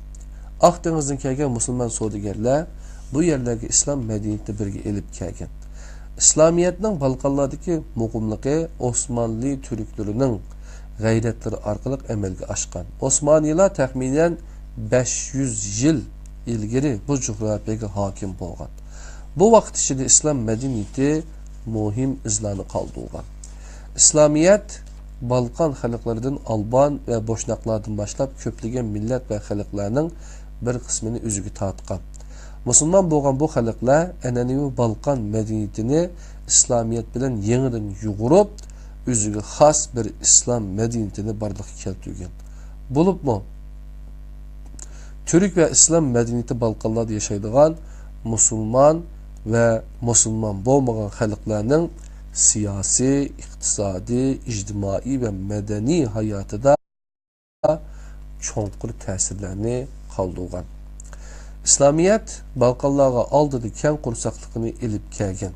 ئاق دېڭىزدىن كەلگەن مۇسۇلمان سودىگەرلەر بۇ يەرلەرگە ئىسلام مەدەنىيىتىنى بىرگە ئېلىپ كەلگەن. ئىسلامىيەتنىڭ بالقانلاردىكى مۇقىملىقى ئوسمانلى تۈركلىرىنىڭ غەيرەتلىرى ئارقىلىق ئەمەلگە ئاشقان. ئوسمانىيلار تەخمىنەن بەش يۈز يىل ئىلگىرى بۇ جۇغراپىيەگە ھاكىم بولغان. بۇ ۋاقىت ئىچىدە ئىسلام مەدەنىيىتى مۇھىم ئىزلارنى قالدۇرغان. ئىسلامىيەت بالقان خەلقلىرىدىن، ئالبان ۋە بوشناقلاردىن باشلاپ، كۆپلىگەن مىللەت ۋە خەلقلەرنىڭ بىر قىسمىنى ئۆزىگە تارتقان. مۇسۇلمان بولغان بۇ خەلقلەر ئەنئەنىۋى بالقان مەدەنىيىتىنى ئىسلامىيەت بىلەن يېڭىدىن يۇغۇرۇپ، ئۆزىگە خاس بىر ئىسلام مەدەنىيىتىنى بارلىققا كەلتۈرگەن. بولۇپمۇ، تۈرك ۋە ئىسلام مەدەنىيىتى بالقانلاردا ياشايدىغان مۇسۇلمان ۋە مۇسۇلمان بولمىغان خەلقلەرنىڭ سىياسىي، ئىقتىسادىي، ئىجتىمائىي ۋە مەدەنىي ھاياتىدا چوڭقۇر تەسىرلەرنى قالدۇرغان. ئىسلامىيەت بالقانلارغا ئالدىدا كەڭ قورساقلىقنى ئېلىپ كەلگەن.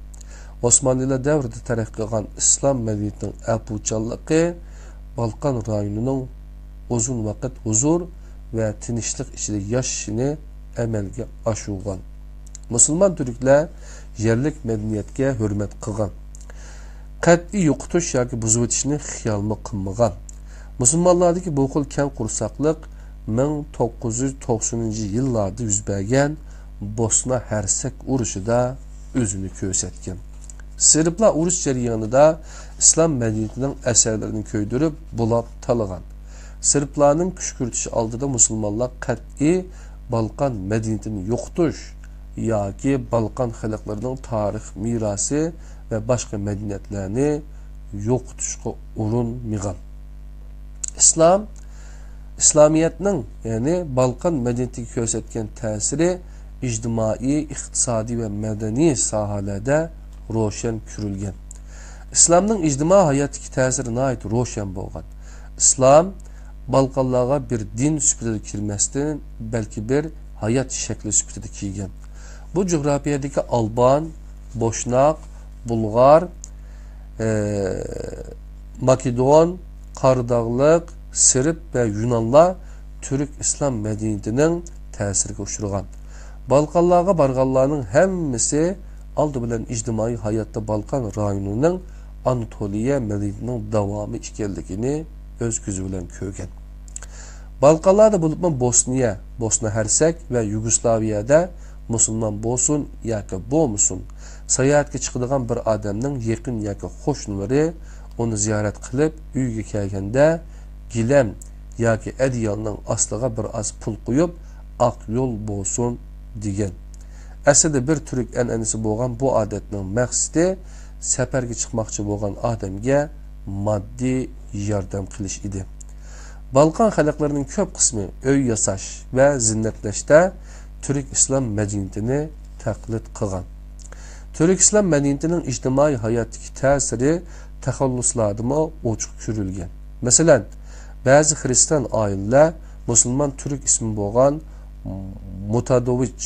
ئوسمانلىلار دەۋرىدە تەرەققىي قىلغان ئىسلام مەدەنىيىتىنىڭ ئەپۇچانلىقى بالقان رايونىنىڭ ئۇزۇن ۋاقىت ھۇزۇر ۋە تىنچلىق ئىچىدە ياشىشىنى ئەمەلگە ئاشۇرغان. مۇسۇلمان تۈركلەر يەرلىك مەدەنىيەتكە ھۆرمەت قىلغان. قەتئىي يوقىتىش ياكى بۇزۇۋېتىشنى خىيالمۇ قىلمىغان. مۇسۇلمانلاردىكى بۇ خىل كەڭ قورساقلىق مىڭ توققۇز يۈز توقسىنىنچى يىللاردا يۈز بەرگەن بوسنا ھەرسەك ئۇرۇشىدا ئۆزىنى كۆرسەتكەن. سېربلار ئۇرۇش جەريانىدا ئىسلام مەدەنىيىتىنىڭ ئەسەرلىرىنى كۆيدۈرۈپ، بۇلاپ تالىغان. سېربلارنىڭ كۈشكۈرتۈشى ئالدىدا مۇسۇلمانلار قەتئىي بالقان مەدەنىيىتىنى يوقىتىش ياكى بالقان خەلقلىرىنىڭ تارىخ مىراسى ۋە باشقا مەدەنىيەتلەرنى يوقىتىشقا ئۇرۇنمىغان. ئىسلام ئىسلامىيەتنىڭ، يەنى بالقان مەدەنىيىتىگە كۆرسەتكەن تەسىرى ئىجتىمائىي، ئىقتىسادىي ۋە مەدەنىي ساھەلەردە روشەن كۆرۈلگەن. ئىسلامنىڭ ئىجتىمائىي ھاياتتىكى تەسىرى ناھايىتى روشەن بولغان. ئىسلام بالقانلارغا بىر دىن سۈپىتىدە كىرمەستىن، بەلكى بىر ھايات شەكلى سۈپىتىدە كىرگەن. بۇ جۇغراپىيەدىكى ئالبان، بوشناق، بۇلغار، ئى، ماكېدون، قاراداغلىق، سېرب ۋە يۇنانلار تۈرك ئىسلام مەدەنىيىتىنىڭ تەسىرىگە ئۇچرىغان. بالقانلارغا بارغانلارنىڭ ھەممىسى ئالدى بىلەن ئىجتىمائىي ھاياتتا بالقان رايونىنىڭ ئاناتولىيە مەدەنىيىتىنىڭ داۋامى ئىكەنلىكىنى ئۆز كۆزى بىلەن كۆرگەن. بالقانلاردا، بولۇپمۇ بوسنىيە، بوسنا ھەرسەك ۋە يۇگوسلاۋىيەدە مۇسۇلمان بولسۇن ياكى بولمىسۇن، ساياھەتكە چىقىدىغان بىر ئادەمنىڭ يېقىن ياكى قوشنىلىرى ئۇنى زىيارەت قىلىپ، ئۆيىگە كەلگەندە گىلەم ياكى ئەدىيالنىڭ ئاستىغا بىر ئاز پۇل قويۇپ، «ئاق يول بولسۇن» دېگەن. ئەسلىدە بىر تۈرك ئەنئەنىسى بولغان بۇ ئادەتنىڭ مەقسىتى سەپەرگە چىقماقچى بولغان ئادەمگە ماددىي ياردەم قىلىش ئىدى. بالقان خەلقلىرىنىڭ كۆپ قىسمى ئۆي ياساش ۋە زىننەتلەشتە تۈرك ئىسلام مەدەنىيىتىنى تەقلىد قىلغان. تۈرك ئىسلام مەدەنىيىتىنىڭ ئىجتىمائىي ھاياتتىكى تەسىرى تەخەللۇسلاردىمۇ ئوچۇق كۆرۈلگەن. مەسىلەن، بەزى خىرىستىيان ئائىلىلەر مۇسۇلمان تۈرك ئىسمى بولغان مۇتادوۋىچ،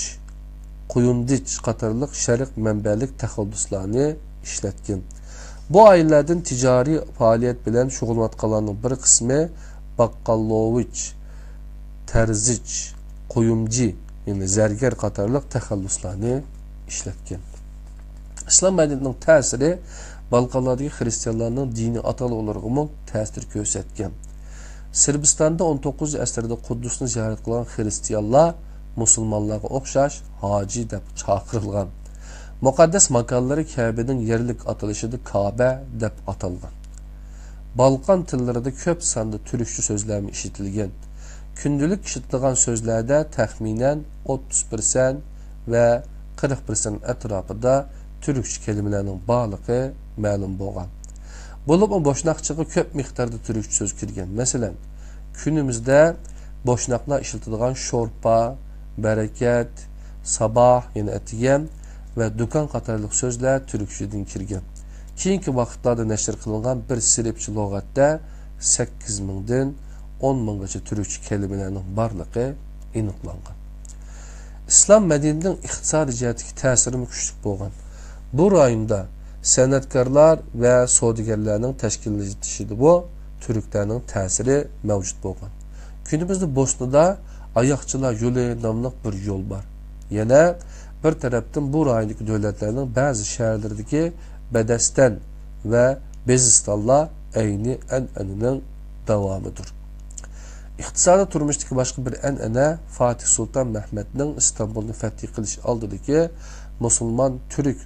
قۇيۇندىچ قاتارلىق شەرق مەنبەلىك تەخەللۇسلارنى ئىشلەتكەن. بۇ ئائىلىلەردىن تىجارىي پائالىيەت بىلەن شۇغۇللىنىۋاتقانلارنىڭ بىر قىسمى باققالوۋىچ، تەرزىچ، قۇيۇمجى، يەنى زەرگەر قاتارلىق تەخەللۇسلارنى ئىشلەتكەن. ئىسلام مەدەنىيىتىنىڭ تەسىرى بالقانلاردىكى خىرىستىيانلارنىڭ دىنىي ئاتالغۇلىرىغىمۇ تەسىر كۆرسەتكەن. سىربىستاندا ئون توققۇزىنچى ئەسىردە قۇددۇسنى زىيارەت قىلغان خىرىستىيانلار مۇسۇلمانلارغا ئوخشاش ھاجى دەپ چاقىرىلغان. مۇقەددەس ماكانلىرى كەبىنىڭ يەرلىك ئاتىلىشىدا كابە دەپ ئاتالغان. بالقان تىللىرىدا كۆپ ساندا تۈركچە سۆزلەرمۇ ئىشلىتىلگەن. كۈندىلىك ئىشلىتىلىدىغان سۆزلەردە تەخمىنەن ئوتتۇز پىرسەنت ۋە قىرىق پىرسەنت ئەتراپىدا تۈركچە كەلىمىلەرنىڭ بارلىقى مەلۇم بولغان. بولۇپمۇ بوشناقچىغا كۆپ مىقداردا تۈركچە سۆز كىرگەن. مەسىلەن، كۈنىمىزدە بوشناقلار ئىشلىتىدىغان شورپا، بەرىكەت، ساباھ، يەنى ئەتىگەن، ۋە دۇكان قاتارلىق سۆزلەر تۈركچىدىن كىرگەن. كېيىنكى ۋاقىتلاردا نەشر قىلىنغان بىر سىرىپچە لۇغەتتە سەككىز مىڭدىن ئون مىڭغىچە تۈركچە كەلىمىلەرنىڭ بارلىقى ئېنىقلانغان. ئىسلام مەدەنىيىتىنىڭ ئىقتىسادىي جەھەتتىكى تەسىرىمۇ كۈچلۈك بولغان. بۇ رايوندا سەنئەتكارلار ۋە سودىگەرلەرنىڭ تەشكىللىشىشىدىمۇ تۈركلەرنىڭ تەسىرى مەۋجۇت بولغان. كۈنىمىزدە بوسنىدا ئاياقچىلار يولى ناملىق بىر يول بار. يەنە بىر تەرەپتىن، بۇ رايوندىكى دۆلەتلەرنىڭ بەزى شەھەرلىرىدىكى بەدەستەن ۋە بېزىستانلار ئەينى ئەنئەنىنىڭ داۋامىدۇر. ئىقتىسادىي تۇرمۇشتىكى باشقا بىر ئەنئەنە فاتىھ سۇلتان مەھمەتنىڭ ئىستانبۇلنى فەتھى قىلىش ئالدىدىكى مۇسۇلمان تۈرك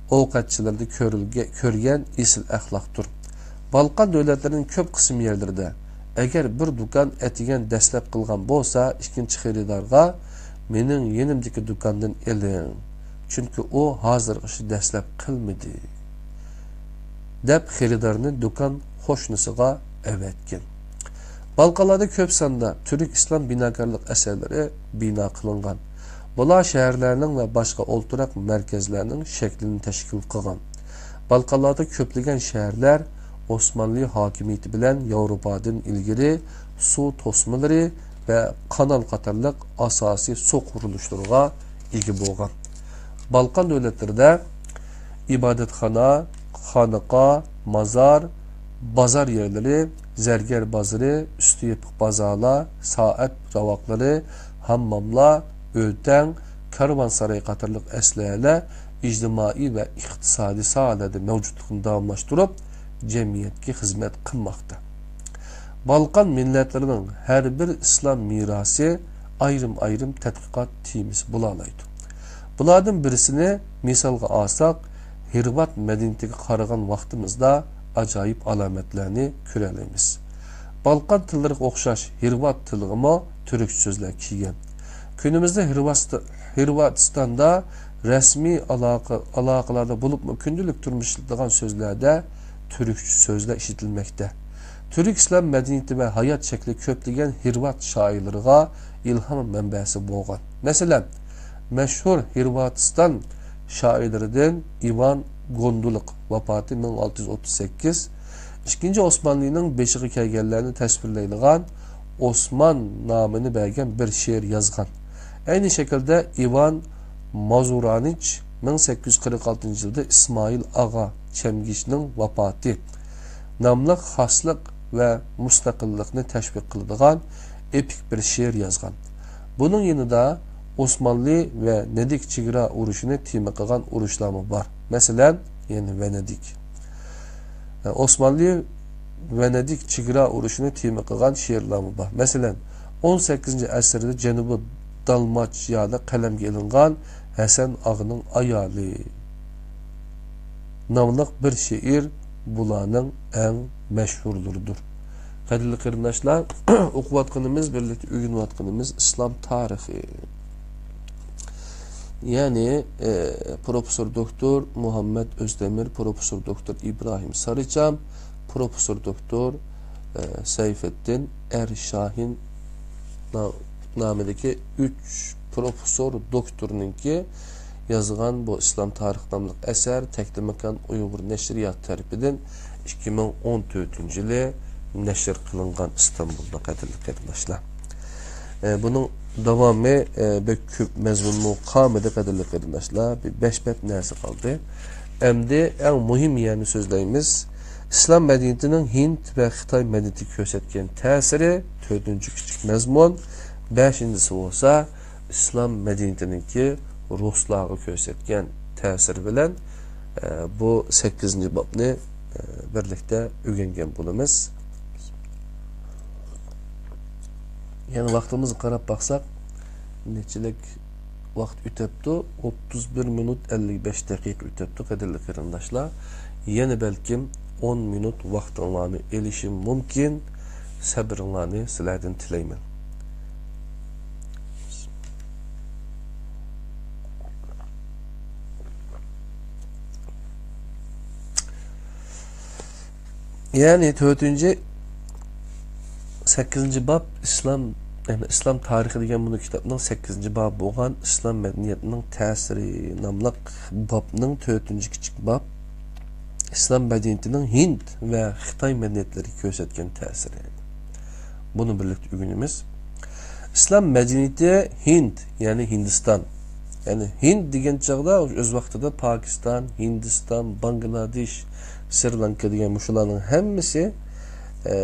ئوقەتچىلىرىدە كۆرۈلگە-، كۆرگەن ئېسىل ئەخلاقتۇر. بالقان دۆلەتلىرىنىڭ كۆپ قىسىم يەرلىرىدە، ئەگەر بىر دۇكان ئەتىگەن دەسلەپ قىلغان بولسا، ئىككىنچى خېرىدارغا، «مېنىڭ يېنىمدىكى دۇكاندىن ئېلىڭ، چۈنكى ئۇ ھازىرغىچە دەسلەپ قىلمىدى» دەپ، خېرىدارنى دۇكان قوشنىسىغا ئەۋەتكەن. بالقانلاردا كۆپ ساندا تۈرك ئىسلام بىناكارلىق ئەسەرلىرى بىنا قىلىنغان. بۇلار شەھەرلەرنىڭ ۋە باشقا ئولتۇراق مەركەزلەرنىڭ شەكلىنى تەشكىل قىلغان. بالقانلاردا كۆپلىگەن شەھەرلەر ئوسمانلى ھاكىمىيىتى بىلەن ياۋروپادىن ئىلگىرى سۇ توسمىلىرى ۋە قانال قاتارلىق ئاساسىي سۇ قۇرۇلۇشلىرىغا ئىگە بولغان. بالقان دۆلەتلىرىدە ئىبادەتخانا، خانىقا، مازار، بازار يەرلىرى، زەرگەر بازىرى، ئۈستى يېپىق بازارلار، سائەت راۋاقلىرى، ھامماملار، ئۆتەڭ، كارۋانساراي قاتارلىق ئەسلىھەلەر ئىجتىمائىي ۋە ئىقتىسادىي ساھەلەردە مەۋجۇتلۇقىنى داۋاملاشتۇرۇپ، جەمئىيەتكە خىزمەت قىلماقتا. بالقان مىللەتلىرىنىڭ ھەر بىر ئىسلام مىراسى ئايرىم-ئايرىم تەتقىقات تېمىسى بولالايدۇ. بۇلاردىن بىرسىنى مىسالغا ئالساق، ھىرۋات مەدەنىيىتىگە قارىغان ۋاقتىمىزدا ئاجايىپ ئالامەتلەرنى كۆرەلەيمىز. بالقان تىللىرىغا ئوخشاش ھىرۋات تىلىغىمۇ تۈركچە سۆزلەر كىرگەن. كۈنىمىزدە ھىرۋاست-، ھىرۋاتىستاندا رەسمىي ئالاقە-، ئالاقىلاردا، بولۇپمۇ كۈندىلىك تۇرمۇشتا ئىشلىتىدىغان سۆزلەردە تۈركچە سۆزلەر ئىشلىتىلمەكتە. تۈرك ئىسلام مەدەنىيىتى ۋە ھايات شەكلى كۆپلىگەن ھىرۋات شائىرلىرىغا ئىلھام مەنبەسى بولغان. مەسىلەن، مەشھۇر ھىرۋاتىستان شائىرلىرىدىن ئىۋان گوندۇلۇق، ۋاپاتى مىڭ ئالتە يۈز ئوتتۇز سەككىز، ئىككىنچى ئوسمانلىنىڭ بېشىغا كەلگەنلەرنى تەسۋىرلەيدىغان ئوسمان نامىنى بەرگەن بىر شېئىر يازغان. ئەينى شەكىلدە ئىۋان مازۇرانىچ مىڭ سەككىز يۈز قىرىق ئالتىنچى يىلدا ئىسمائىل ئاغا چەمگىچنىڭ ۋاپاتى ناملىق خاسلىق ۋە مۇستەقىللىقنى تەشۋىق قىلىدىغان ئېپىك بىر شېئىر يازغان. بۇنىڭ يېنىدا ئوسمانلى ۋە نەدىك چېگرا ئۇرۇشىنى تېما قىلغان ئۇرۇشلارمۇ بار. مەسىلەن، يەنى ۋەنەدىك. ئوسمانلى ۋەنەدىك چېگرا ئۇرۇشىنى تېما قىلغان شېئىرلارمۇ بار. مەسىلەن، ئون سەككىزىنچى ئەسىردە جەنۇبىي دالماچيادا قەلەمگە ئېلىنغان ھەسەن ئاغىنىڭ ئايالى ناملىق بىر شېئىر بۇلارنىڭ ئەڭ مەشھۇرلىرىدۇر. قەدىرلىك قېرىنداشلار، ئوقۇۋاتقىنىمىز، بىرلىكتە ئۆگىنىۋاتقىنىمىز ئىسلام تارىخى. يەنى، ئە، پروفېسسور دوكتور مۇھەممەد ئۆزدەمىر، پروفېسسور دوكتور ئىبراھىم سارىچام، پروفېسسور دوكتور، ئە، سەيفىددىن ئەر شاھىن نا-، نامىدىكى ئۈچ پروفېسسور دوكتورنىڭكى يازغان بۇ ئىسلام تارىخى ناملىق ئەسەر تەكلىماكان ئۇيغۇر نەشرىياتى تەرىپىدىن ئىككى مىڭ ئون تۆتىنچى يىلى نەشر قىلىنغان ئىستانبۇلدا، قەدىرلىك قېرىنداشلار. ئە، بۇنىڭ داۋامى، ئە، بەك كۆپ مەزمۇنمۇ قالمىدى، قەدىرلىك قېرىنداشلار. بىر بەش بەت نەرسە قالدى. ئەمدى ئەڭ مۇھىم يەرنى سۆزلەيمىز. ئىسلام مەدەنىيىتىنىڭ ھىند ۋە خىتاي مەدەنىيىتىگە كۆرسەتكەن تەسىرى، تۆتىنچى كىچىك مەزمۇن. بەشىنچىسى بولسا، ئىسلام مەدەنىيىتىنىڭكى رۇسلارغا كۆرسەتكەن تەسىرى بىلەن، ئە، بۇ سەككىزىنچى بابنى، ئە، بىرلىكتە ئۆگەنگەن بولىمىز. يەنە ۋاقتىمىزغا قاراپ باقساق، نەچچىلىك ۋاقىت ئۆتەپتۇ؟ ئوتتۇز بىر مىنۇت ئەللىك بەش دەقىقە ئۆتەپتۇ، قەدىرلىك قېرىنداشلار. يەنە بەلكىم ئون مىنۇت ۋاقتىڭلارنى ئېلىشىم مۇمكىن. سەبرىڭلارنى سىلەردىن تىلەيمەن. يەنى تۆتىنچى، سەككىزىنچى باب ئىسلام، يەنى ئىسلام تارىخى دېگەن بۇ كىتابنىڭ سەككىزىنچى بابى بولغان ئىسلام مەدەنىيەتنىڭ تەسىرى ناملىق بابنىڭ تۆتىنچى كىچىك باب ئىسلام مەدەنىيىتىنىڭ ھىند ۋە خىتاي مەدەنىيەتلىرىگە كۆرسەتكەن تەسىرى. بۇنى بىرلىكتە ئۆگىنىمىز. ئىسلام مەدەنىيىتى ھىند، يەنى ھىندىستان. يەنى ھىند دېگەن چاغدا ئۆز ۋاقتىدا پاكىستان، ھىندىستان، باڭگلادېش، سرى لانكا دېگەن مۇشۇلارنىڭ ھەممىسى، ئە،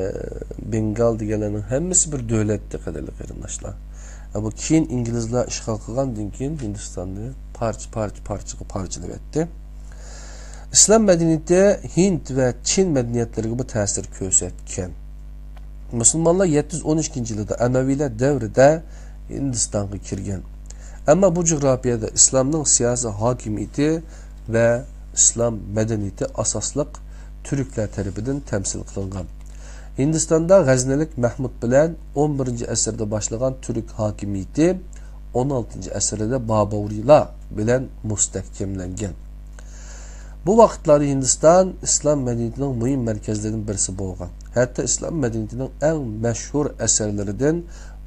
بېنگال دېگەنلەرنىڭ ھەممىسى بىر دۆلەتتى، قەدىرلىك قېرىنداشلار. ئە، بۇ كېيىن ئىنگلىزلار ئىشغال قىلغاندىن كېيىن ھىندىستاننى پارچە، پارچە، پارچىغا پارچىلىۋەتتى. ئىسلام مەدەنىيىتى ھىند ۋە چىن مەدەنىيەتلىرىگىمۇ تەسىر كۆرسەتكەن. مۇسۇلمانلار يەتتە يۈز ئون ئىككىنچى يىلىدا ئەمەۋىيلەر دەۋرىدە ھىندىستانغا كىرگەن. ئەمما بۇ جۇغراپىيەدە ئىسلامنىڭ سىياسىي ھاكىمىيىتى ۋە ئىسلام مەدەنىيىتى ئاساسلىق تۈركلەر تەرىپىدىن تەمسىل قىلىنغان. ھىندىستاندا غەزنىلىك مەھمۇد بىلەن ئون بىرىنچى ئەسىردە باشلىغان تۈرك ھاكىمىيىتى ئون ئالتىنچى ئەسىردە بابۇرىيلار بىلەن مۇستەھكەملەنگەن. بۇ ۋاقىتلاردا ھىندىستان ئىسلام مەدەنىيىتىنىڭ مۇھىم مەركەزلىرىدىن بىرسى بولغان. ھەتتا ئىسلام مەدەنىيىتىنىڭ ئەڭ مەشھۇر ئەسەرلىرىدىن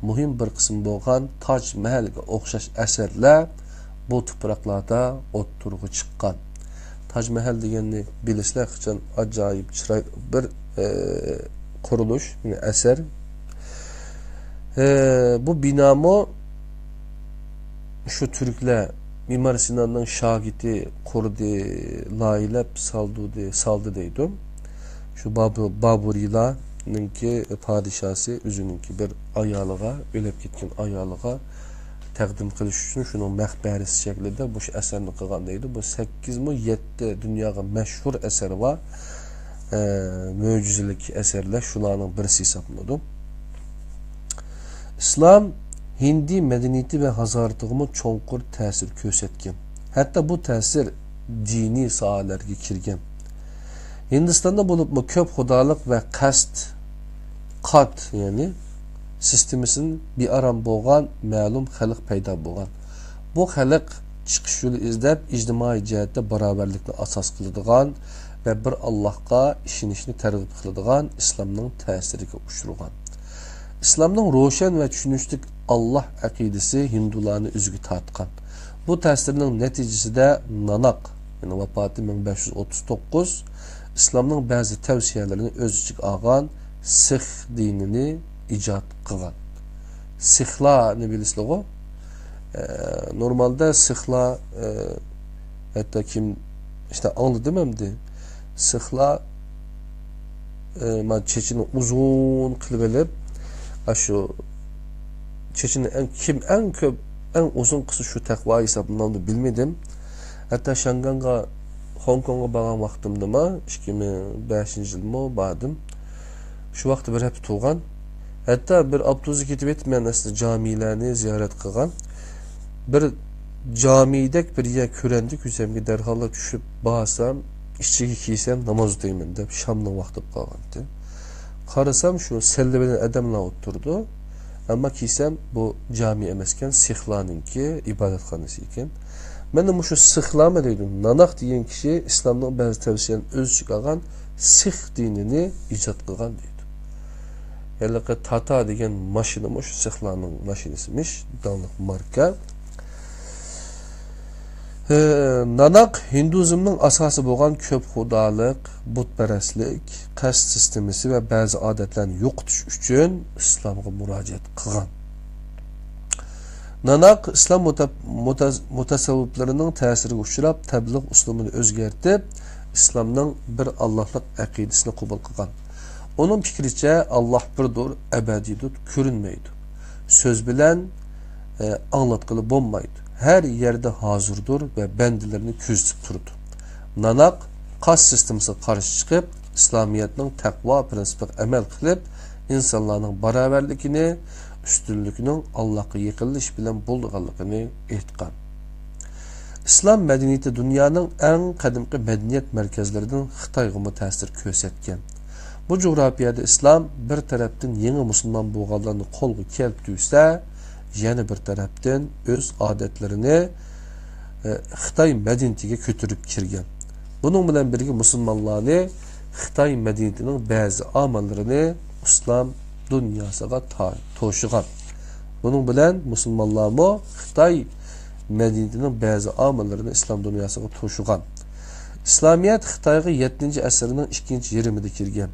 مۇھىم بىر قىسمى بولغان تاج مەھەلگە ئوخشاش ئەسەرلەر بۇ تۇپراقلاردا ئوتتۇرىغا چىققان. تاج مەھەل دېگەننى بىلىسىلەر، قاچان ئاجايىپ چىراي بىر، ئە، قۇرۇلۇش، يەنى ئەسەر. ئە، بۇ بىنامۇ شۇ تۈركلەر، مىمار سىناننىڭ شاگىرتى قۇردى، لايىھەلەپ سالدۇردى، سالدى دەيدۇ. شۇ بابۇ-، بابۇرىيلارنىڭكى پادىشاسى ئۆزىنىڭكى بىر ئايالىغا، ئۆلۈپ كەتكەن ئايالىغا تەقدىم قىلىش ئۈچۈن شۇنىڭ مەقبەرىسى شەكلىدە مۇشۇ ئەسەرنى قىلغان دەيدۇ. بۇ سەككىز مۇ يەتتە دۇنياغا مەشھۇر ئەسەر بار. ئە، مۆجىزىلىك ئەسەرلەر شۇلارنىڭ بىرسى ھېسابلىنىدۇ. ئىسلام ھىندى مەدەنىيىتى ۋە ھازارىتىغىمۇ چوڭقۇر تەسىر كۆرسەتكەن. ھەتتا بۇ تەسىر دىنىي ساھەلەرگە كىرگەن. ھىندىستاندا بولۇپمۇ كۆپ خۇدالىق ۋە قەست، قات، يەنى سىستېمىسىدىن بىئارام بولغان مەلۇم خەلق پەيدا بولغان. بۇ خەلق چىقىش يولى ئىزدەپ، ئىجتىمائىي جەھەتتە باراۋەرلىكنى ئاساس قىلىدىغان، ۋە بىر ئاللاھقا ئىشىنىشنى تەرغىب قىلىدىغان ئىسلامنىڭ تەسىرىگە ئۇچرىغان. ئىسلامنىڭ روشەن ۋە چۈشىنىشلىك ئاللاھ ئەقىدىسى ھىندۇلارنى ئۆزىگە تارتقان. بۇ تەسىرنىڭ نەتىجىسىدە ناناق، يەنى ۋاپاتى مىڭ بەش يۈز ئوتتۇز توققۇز، ئىسلامنىڭ بەزى تەۋسىيەلىرىنى ئۆز ئىچىگە ئالغان سىخ دىنىنى ئىجاد قىلغان. سىخلارنى بىلىسىلىغۇ؟ ئە، نورمالدا سىخلار، ئە، ھەتتا كىم، ئىشتە ئاڭلىدىم ئەمدى. سىخلار، ئە، مانا چېچىنى ئۇزۇن قىلىۋېلىپ، ئاشۇ چېچىنى ئەڭ، كىم ئەڭ كۆپ، ئەڭ ئۇزۇن قىلسا شۇ تەقۋا ھېسابلىنامدۇ بىلمىدىم. ھەتتا شياڭگاڭغا، خوڭكوڭغا بارغان ۋاقتىمدىمۇ، ئىككى مىڭ بەشىنچى يىلمۇ باردىم. شۇ ۋاقىتتا بىر ھەپتە تۇرغان. ھەتتا بىر ئاپتوبۇستا كېتىۋېتىپ، مەن ئەسلى جامىلەرنى زىيارەت قىلغان. بىر جامىدەك بىر يەر كۆرۈندى كۆزۈمگە، دەرھاللا چۈشۈپ بارسام، ئىچىگە كىرسەم ناماز ئوقۇيمەن دەپ، شامنىڭ ۋاقتى بولۇپ قالغانىدى. قارىسام، شۇ سەللە بىلەن ئادەملەر ئولتۇرىدۇ. ئەمما كىرسەم، بۇ جامى ئەمەسكەن، سىخلارنىڭكى ئىبادەتخانىسى ئىكەن. مەنە مۇشۇ سىخلارمۇ دەيدۇ، ناناق دېگەن كىشى ئىسلامنىڭ بەزى تەۋسىيەلىرىنى ئۆز ئىچىگە ئالغان سىخ دىنىنى ئىجاد قىلغان دەيدۇ. ھېلىقى تاتا دېگەن ماشىنىمۇ شۇ سىخلارنىڭ ماشىنىسىمىش، داڭلىق ماركا. ئى، ناناق ھىندۇئىزمنىڭ ئاساسى بولغان كۆپ خۇدالىق، بۇتپەرەسلىك، قەست سىستېمىسى ۋە بەزى ئادەتلەرنى يوقىتىش ئۈچۈن ئىسلامغا مۇراجىئەت قىلغان. ناناق ئىسلام مۇتە-، مۇتە-، مۇتەسەۋۋىپلىرىنىڭ تەسىرىگە ئۇچراپ، تەبلىغ ئۇسلۇبىنى ئۆزگەرتىپ، ئىسلامنىڭ بىر ئاللاھلىق ئەقىدىسىنى قوبۇل قىلغان. ئۇنىڭ پىكرىچە، ئاللاھ بىردۇر، ئەبەدىيدۇر، كۆرۈنمەيدۇ. سۆز بىلەن، ئە، ئاڭلاتقىلى بولمايدۇ. ھەر يەردە ھازىردۇر ۋە بەندىلىرىنى كۆزىتىپ تۇرىدۇ. ناناق قاست سىستېمىسىغا قارشى چىقىپ، ئىسلامىيەتنىڭ تەقۋا پىرىنسىپىغا ئەمەل قىلىپ، ئىنسانلارنىڭ باراۋەرلىكىنى، ئۈستۈنلۈكنىڭ ئاللاھقا يېقىنلىشىش بىلەن بولىدىغانلىقىنى ئېيتقان. ئىسلام مەدەنىيىتى دۇنيانىڭ ئەڭ قەدىمكى مەدەنىيەت مەركەزلىرىدىن خىتايغىمۇ تەسىر كۆرسەتكەن. بۇ جۇغراپىيەدە ئىسلام بىر تەرەپتىن يېڭى مۇسۇلمان بولغانلارنى قولغا كەلتۈرسە، يەنە بىر تەرەپتىن ئۆز ئادەتلىرىنى، ئە، خىتاي مەدەنىيىتىگە كۆتۈرۈپ كىرگەن. بۇنىڭ بىلەن بىرگە مۇسۇلمانلارنى خىتاي مەدەنىيىتىنىڭ بەزى ئامىللىرىنى ئىسلام دۇنياسىغا تا-، توشۇغان. بۇنىڭ بىلەن مۇسۇلمانلارمۇ خىتاي مەدەنىيىتىنىڭ بەزى ئامىللىرىنى ئىسلام دۇنياسىغا توشۇغان. ئىسلامىيەت خىتايغا يەتتىنچى ئەسىرنىڭ ئىككىنچى يېرىمىدا كىرگەن.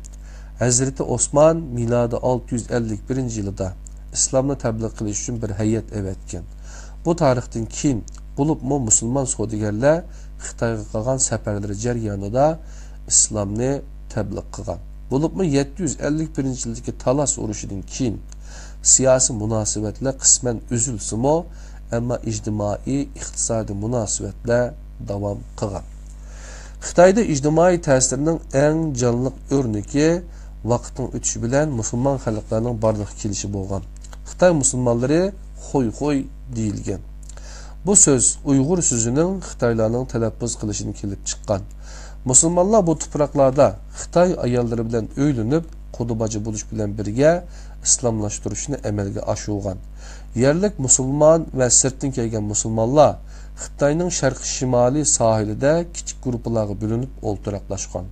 ھەزرىتى ئوسمان مىلادىي ئالتە يۈز ئەللىك بىرىنچى يىلىدا ئىسلامنى تەبلىغ قىلىش ئۈچۈن بىر ھەيئەت ئەۋەتكەن. بۇ تارىختىن كېيىن، بولۇپمۇ مۇسۇلمان سودىگەرلەر خىتايغا قىلغان سەپەرلىرى جەريانىدا ئىسلامنى تەبلىغ قىلغان. بولۇپمۇ يەتتە يۈز ئەللىك بىرىنچى يىلدىكى تالاس ئۇرۇشىدىن كېيىن سىياسىي مۇناسىۋەتلەر قىسمەن ئۈزۈلسىمۇ، ئەمما ئىجتىمائىي، ئىقتىسادىي مۇناسىۋەتلەر داۋام قىلغان. خىتايدا ئىجتىمائىي تەسىرنىڭ ئەڭ جانلىق ئۆرنىكى ۋاقىتنىڭ ئۆتۈشى بىلەن مۇسۇلمان خەلقلەرنىڭ بارلىققا كېلىشى بولغان. خىتاي مۇسۇلمانلىرى خوي خوي دېيىلگەن. بۇ سۆز ئۇيغۇر سۆزىنىڭ خىتايلارنىڭ تەلەپپۇز قىلىشىدىن كېلىپ چىققان. مۇسۇلمانلار بۇ تۇپراقلاردا خىتاي ئاياللىرى بىلەن ئۆيلىنىپ، قۇدا باجا بولۇش بىلەن بىرگە ئىسلاملاشتۇرۇشنى ئەمەلگە ئاشۇرغان. يەرلىك مۇسۇلمان ۋە سىرتتىن كەلگەن مۇسۇلمانلار خىتاينىڭ شەرقىي شىمالىي ساھىلىدە كىچىك گۇرۇپپىلارغا بۆلۈنۈپ ئولتۇراقلاشقان.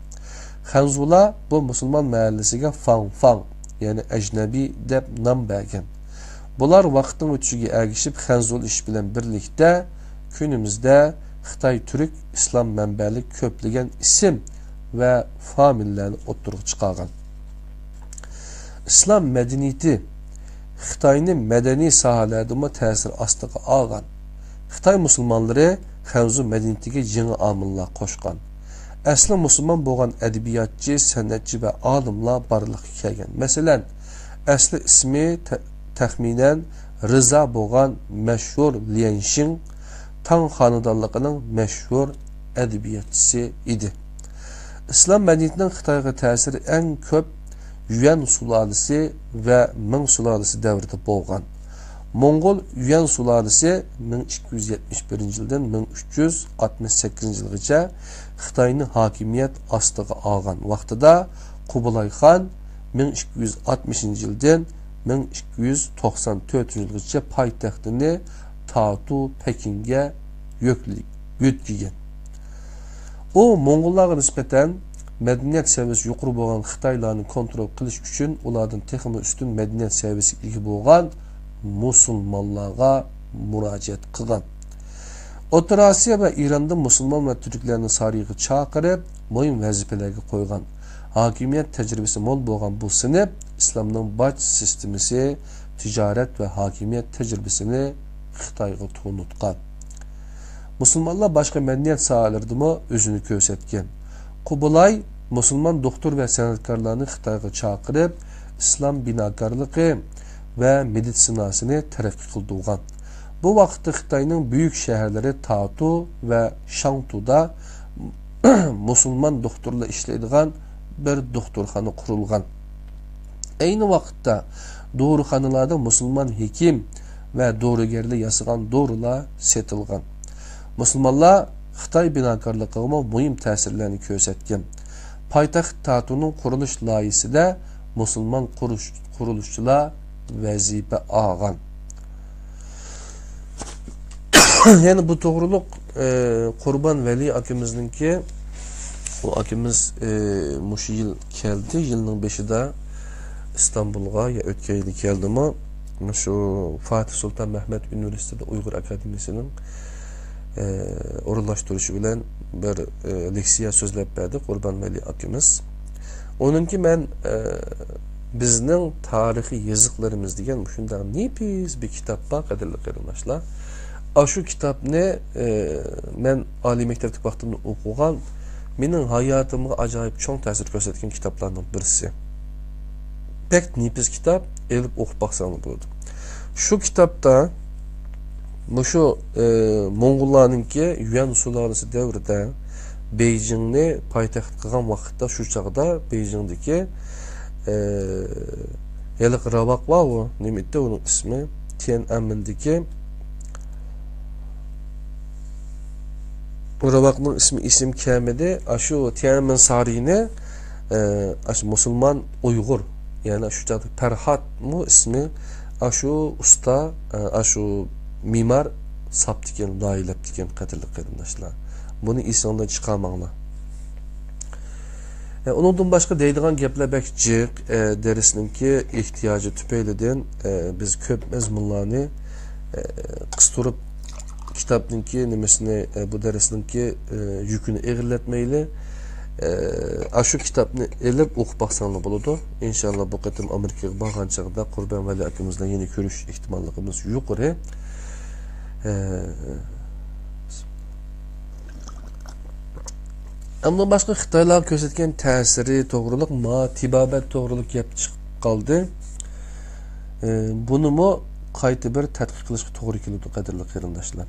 خەنزۇلار بۇ مۇسۇلمان مەھەللىسىگە فاڭ فاڭ، يەنى ئەجنەبىي دەپ نام بەرگەن. بۇلار ۋاقىتنىڭ ئۆتۈشىگە ئەگىشىپ خەنزۇلىشىش بىلەن بىرلىكتە كۈنىمىزدە خىتاي تۈرك ئىسلام مەنبەلىك كۆپلىگەن ئىسىم ۋە فامىلىلەرنى ئوتتۇرىغا چىقارغان. ئىسلام مەدەنىيىتى خىتاينى مەدەنىي ساھەلەردىمۇ تەسىر ئاستىغا ئالغان. خىتاي مۇسۇلمانلىرى خەنزۇ مەدەنىيىتىگە يېڭى ئامىللار قوشقان. ئەسلى مۇسۇلمان بولغان ئەدەبىياتچى، سەنئەتچى ۋە ئالىملار بارلىققا كەلگەن. مەسىلەن، ئەسلى ئىسمى تە-، تەخمىنەن رىزا بولغان مەشھۇر ليەنشىڭ تاڭ خانىدانلىقىنىڭ مەشھۇر ئەدەبىياتچىسى ئىدى. ئىسلام مەدەنىيىتىنىڭ خىتايغا تەسىرى ئەڭ كۆپ يۈەن سۇلالىسى ۋە مىڭ سۇلالىسى دەۋرىدە بولغان. موڭغۇل يۈەن سۇلالىسى مىڭ ئىككى يۈز يەتمىش بىرىنچى يىلدىن مىڭ ئۈچ يۈز ئاتمىش سەككىزىنچى يىلغىچە خىتاينى ھاكىمىيەت ئاستىغا ئالغان ۋاقتىدا، قۇبلاي خان مىڭ ئىككى يۈز ئاتمىشىنچى يىلدىن مىڭ ئىككى يۈز توقسان تۆتىنچى يىلغىچە پايتەختىنى تاتۇ پېكىنگە يۆكلى-، يۆتكىگەن. ئۇ موڭغۇللارغا نىسبەتەن مەدەنىيەت سەۋىيەسى يۇقىرى بولغان خىتايلارنى كونترول قىلىش ئۈچۈن ئۇلاردىن تېخىمۇ ئۈستۈن مەدەنىيەت سەۋىيەسىگە ئىگە بولغان مۇسۇلمانلارغا مۇراجىئەت قىلغان. ئوتتۇرا ئاسىيا ۋە ئىراندا مۇسۇلمان ۋە تۈركلەرنى سارىيىغا چاقىرىپ، مۇھىم ۋەزىپىلەرگە قويغان. ھاكىمىيەت تەجرىبىسى مول بولغان بۇ سىنىپ ئىسلامنىڭ باج سىستېمىسى، تىجارەت ۋە ھاكىمىيەت تەجرىبىسىنى خىتايغا تونۇتقان. مۇسۇلمانلار باشقا مەدەنىيەت ساھەلىرىدىمۇ ئۆزىنى كۆرسەتكەن. قۇبلاي مۇسۇلمان دوختۇر ۋە سەنئەتكارلارنى خىتايغا چاقىرىپ، ئىسلام بىناكارلىقى ۋە مېدىتسىناسىنى تەرەققىي قىلدۇرغان. بۇ ۋاقىتتا خىتاينىڭ بۈيۈك شەھەرلىرى تاتۇ ۋە شاڭتۇدا مۇسۇلمان دوختۇرلار ئىشلەيدىغان بىر دوختۇرخانا قۇرۇلغان. ئەينى ۋاقىتتا دورىخانىلاردا مۇسۇلمان ھېكىم ۋە دورىگەرلەر ياسىغان دورىلار سېتىلغان. مۇسۇلمانلار خىتاي بىناكارلىقىغىمۇ مۇھىم تەسىرلەرنى كۆرسەتكەن. پايتەخت تاتۇنىڭ قۇرۇلۇش لايىھىسىدە مۇسۇلمان قۇرۇش-، قۇرۇلۇشچىلار ۋەزىپە ئالغان. يەنە بۇ توغرۇلۇق، ئى، قۇربان ۋەلى ئاكىمىزنىڭكى، ئۇ ئاكىمىز، ئى، مۇشۇ يىل كەلدى، يىلنىڭ بېشىدا ئىستانبۇلغا، يا ئۆتكەن يىلى كەلدىمۇ، مۇشۇ فاتىھ سۇلتان مەھمەت ئۇنىۋېرسىتېتى ئۇيغۇر ئاكادېمىيىسىنىڭ، ئى، ئورۇنلاشتۇرۇشى بىلەن بىر، ئى، لېكسىيە سۆزلەپ بەردى قۇربان ۋەلى ئاكىمىز. ئۇنىڭكى مەن، ئى، بىزنىڭ تارىخىي يېزىقلىرىمىز دېگەن مۇشۇنداق نېپىز بىر كىتاب بار، قەدىرلىك قېرىنداشلار. ئاشۇ كىتابنى، ئى، مەن ئالىي مەكتەپتىكى ۋاقتىمدا ئوقۇغان، مېنىڭ ھاياتىمغا ئاجايىپ چوڭ تەسىر كۆرسەتكەن كىتابلارنىڭ بىرسى. بەك نېپىز كىتاب، ئېلىپ ئوقۇپ باقساڭلار بولىدۇ. شۇ كىتابتا مۇشۇ، ئى، موڭغۇللارنىڭكى يۈەن سۇلالىسى دەۋرىدە بېيجىڭنى پايتەخت قىلغان ۋاقىتتا، شۇ چاغدا بېيجىڭدىكى، ئى، ھېلىقى راۋاق بارغۇ، نېمە ئىدى ئۇنىڭ ئىسمى؟ تيەنئەنمېندىكى بۇ راۋاقنىڭ ئىسمى ئېسىمگە كەلمىدى. ئاشۇ تيەنئەنمېن سارىيىنى، ئى، ئاشۇ مۇسۇلمان ئۇيغۇر، يەنى شۇ چاغدا پەرھاتمۇ ئىسمى، ئاشۇ ئۇستا، ئى، ئاشۇ مېمار ساپتىكەن، لايىھەلەپتىكەن، قەدىرلىك قېرىنداشلار. بۇنى ئېسىڭدىن چىقارماڭلار. ئى، ئۇنىڭدىن باشقا دەيدىغان گەپلەر بەك جىق. ئى، دەرسنىڭكى ئېھتىياجى تۈپەيلىدىن، ئى، بىز كۆپ مەزمۇنلارنى، ئى، قىستۇرۇپ، كىتابنىڭكى نېمىسىنى، ئى، بۇ دەرسنىڭكى، ئى، يۈكىنى ئېغىرلاتمايلى. ئى، ئاشۇ كىتابنى ئېلىپ ئوقۇپ باقساڭلار بولىدۇ. ئىنشاللا بۇ قېتىم ئامېرىكىغا بارغان چاغدا قۇربان ۋەلى ئاكىمىز بىلەن يەنە كۆرۈشۈش ئېھتىماللىقىمىز يۇقىرى. ئى، ئەمما باشقا خىتايلارغا كۆرسەتكەن تەسىرى توغرۇلۇق، ما تېبابەت توغرۇلۇق گەپ چىقىپ قالدى. ئى، بۇنىمۇ قايتا بىر تەتقىق قىلىشقا توغرا كېلىدۇ، قەدىرلىك قېرىنداشلار.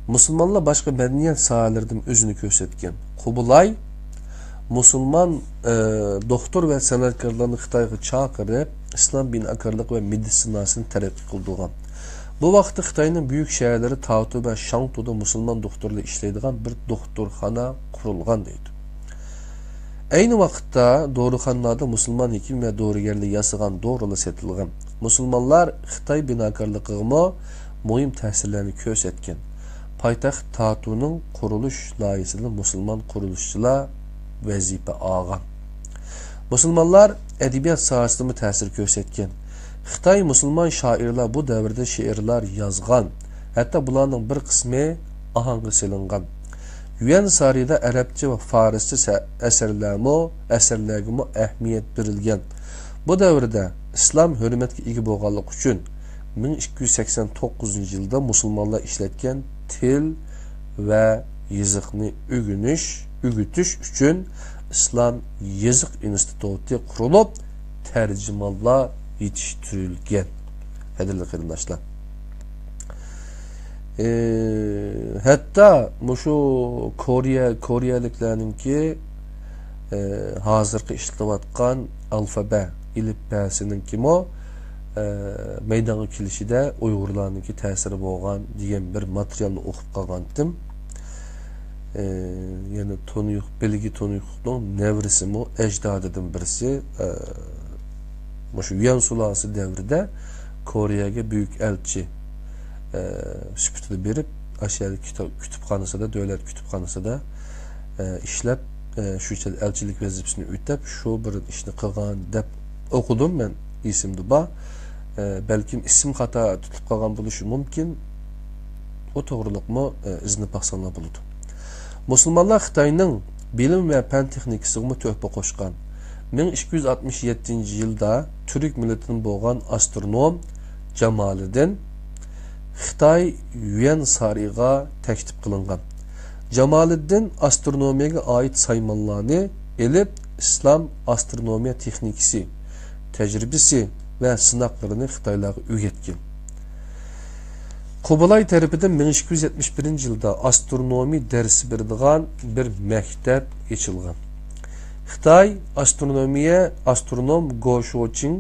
مۇسۇلمانلار باشقا مەدەنىيەت ساھەلىرىدىمۇ ئۆزىنى كۆرسەتكەن. قۇبلاي مۇسۇلمان، ئى، دوختۇر ۋە سەنئەتكارلارنى خىتايغا چاقىرىپ، ئىسلام بىناكارلىقى ۋە مېدىتسىناسىنى تەرەققىي قىلدۇرغان. بۇ ۋاقىتتا خىتاينىڭ بۈيۈك شەھەرلىرى تاتۇ ۋە شاڭتۇدا مۇسۇلمان دوختۇرلار ئىشلەيدىغان بىر دوختۇرخانا قۇرۇلغان دەيدۇ. ئەينى ۋاقىتتا دورىخانىلاردا مۇسۇلمان ھېكىم ۋە دورىگەرلەر ياسىغان دورىلار سېتىلغان. مۇسۇلمانلار خىتاي بىناكارلىقىغىمۇ مۇھىم تەسىرلەرنى كۆرسەتكەن. پايتەخت تاتۇنىڭ قۇرۇلۇش لايىھىسىدە مۇسۇلمان قۇرۇلۇشچىلار ۋەزىپە ئالغان. مۇسۇلمانلار ئەدەبىيات ساھەسىدىمۇ تەسىر كۆرسەتكەن. خىتاي مۇسۇلمان شائىرلار بۇ دەۋردە شېئىرلار يازغان، ھەتتا بۇلارنىڭ بىر قىسمى ئاھاڭغا سېلىنغان. يۈەن سارىيىدا ئەرەبچە ۋە فارسچە سە-، ئەسەرلەرمۇ، ئەسەرلەرگىمۇ ئەھمىيەت بېرىلگەن. بۇ دەۋردە ئىسلام ھۆرمەتكە ئىگە بولغانلىقى ئۈچۈن، مىڭ ئىككى يۈز سەكسەن توققۇزىنچى يىلدا مۇسۇلمانلار ئىشلەتكەن تىل ۋە يېزىقنى ئۆگىنىش، ئۆگىتىش ئۈچۈن ئىسلام يېزىق ئىنستىتۇتى قۇرۇلۇپ، تەرجىمانلار يېتىشتۈرۈلگەن. قەدىرلىك قېرىنداشلار، ئى، ھەتتا مۇشۇ كورېيە، كورېيەلىكلەرنىڭكى، ئى، ھازىرقى ئىشلىتىۋاتقان ئالفابە، ئېلىپبەسىنىڭكىمۇ، ئى، مەيدانغا كېلىشىدە ئۇيغۇرلارنىڭكى تەسىرى بولغان دېگەن بىر ماتېرىيالنى ئوقۇپ قالغانتىم. ئى، يەنى تونۇيۇق، بىلگى تونۇيۇقنىڭ نەۋرىسىمۇ ئەجدادىدىن بىرسى، ئى، مۇشۇ يۈەن سۇلالىسى دەۋرىدە كورېيەگە بۈيۈك ئەلچى، ئى، سۈپىتىدە بېرىپ، ئاشۇ يەردە كىتاب، كۇتۇپخانىسىدا، دۆلەت كۇتۇپخانىسىدا، ئى، ئىشلەپ، ئە، شۇ يەردە ئەلچىلىك ۋەزىپىسىنى ئۆتەپ، شۇ بىر ئىشنى قىلغان دەپ ئوقۇدۇم مەن، ئېسىمدە بار. ئە، بەلكىم ئىسىم خاتا تۇتۇپ قالغان بولۇشى مۇمكىن. ئۇ توغرىلىقمۇ، ئە، ئىزدىنىپ باقساڭلار بولىدۇ. مۇسۇلمانلار خىتاينىڭ بىلىم ۋە پەن تېخنىكىسىغىمۇ تۆھپە قوشقان. مىڭ ئىككى يۈز ئاتمىش يەتتىنچى يىلدا تۈرك مىللىتىدىن بولغان ئاسترونوم جامالىدىن خىتاي يۈەن سارىيىغا تەكلىپ قىلىنغان. جامالىدىن ئاسترونومىيەگە ئائىت سايمانلارنى ئېلىپ، ئىسلام ئاسترونومىيە تېخنىكىسى، تەجرىبىسى ۋە سىناقلىرىنى خىتايلارغا ئۆگەتكەن. قۇبلاي تەرىپىدىن مىڭ ئىككى يۈز يەتمىش بىرىنچى يىلدا ئاسترونومىيە دەرسى بېرىدىغان بىر مەكتەپ ئېچىلغان. خىتاي ئاسترونومىيە ئاسترونوم گو شوچىڭ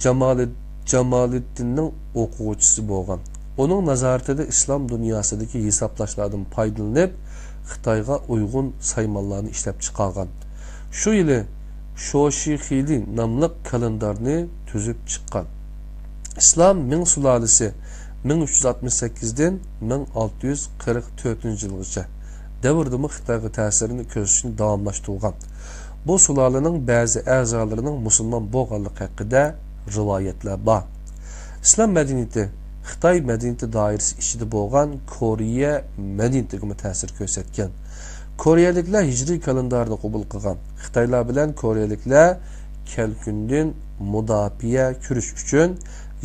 جامالىد-، جامالىدىننىڭ ئوقۇغۇچىسى بولغان. ئۇنىڭ نازارىتىدە ئىسلام دۇنياسىدىكى ھېسابلاشلاردىن پايدىلىنىپ، خىتايغا ئۇيغۇن سايمانلارنى ئىشلەپ چىقارغان. شۇ يىلى شوشىخىلى ناملىق كالېندارنى تۈزۈپ چىققان. ئىسلام مىڭ سۇلالىسى مىڭ ئۈچ يۈز ئاتمىش سەككىزدىن مىڭ ئالتە يۈز قىرىق تۆتىنچى يىلغىچە دەۋردىمۇ خىتايغا تەسىرىنى كۆرسىتىشنى داۋاملاشتۇرغان. بۇ سۇلالىنىڭ بەزى ئەزالىرىنىڭ مۇسۇلمان بولغانلىقى ھەققىدە رىۋايەتلەر بار. ئىسلام مەدەنىيىتى خىتاي مەدەنىيىتى دائىرىسى ئىچىدە بولغان كورېيە مەدەنىيىتىگىمۇ تەسىر كۆرسەتكەن. كورېيەلىكلەر ھىجرىي كالېندارنى قوبۇل قىلغان. خىتايلار بىلەن كورېيەلىكلەر كەلكۈندىن مۇداپىئە كۆرۈش ئۈچۈن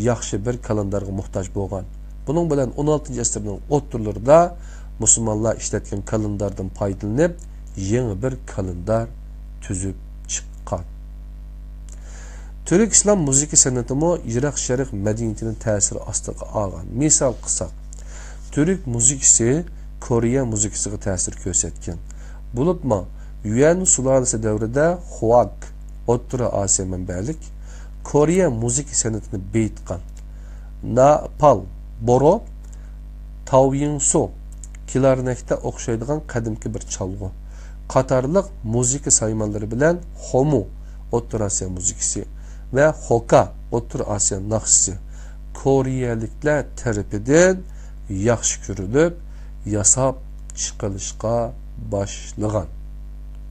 ياخشى بىر كالېندارغا موھتاج بولغان. بۇنىڭ بىلەن ئون ئالتىنچى ئەسىرنىڭ ئوتتۇرىلىرىدا مۇسۇلمانلار ئىشلەتكەن كالېنداردىن پايدىلىنىپ، يېڭى بىر كالېندار تۈزۈپ چىققان. تۈرك ئىسلام مۇزىكا سەنئىتىمۇ يىراق شەرق مەدەنىيىتىنىڭ تەسىرى ئاستىغا ئالغان. مىسال قىلساق، تۈرك مۇزىكىسى كورېيە مۇزىكىسىغا تەسىر كۆرسەتكەن. بولۇپمۇ يۈەن سۇلالىسى دەۋرىدە خۇاك، ئوتتۇرا ئاسىيا مەنبەلىك، كورېيە مۇزىكا سەنئىتىنى بېيىتقان. ناپال، بورو، تاۋيىڭسۇ، كلارنېتكە ئوخشايدىغان قەدىمكى بىر چالغۇ قاتارلىق مۇزىكا سايمانلىرى بىلەن خومۇ، ئوتتۇرا ئاسىيا مۇزىكىسى، ۋە خوكا، ئوتتۇرا ئاسىيا ناخشىسى، كورېيەلىكلەر تەرىپىدىن ياخشى كۆرۈلۈپ، ياساپ چىقىلىشقا باشلىغان.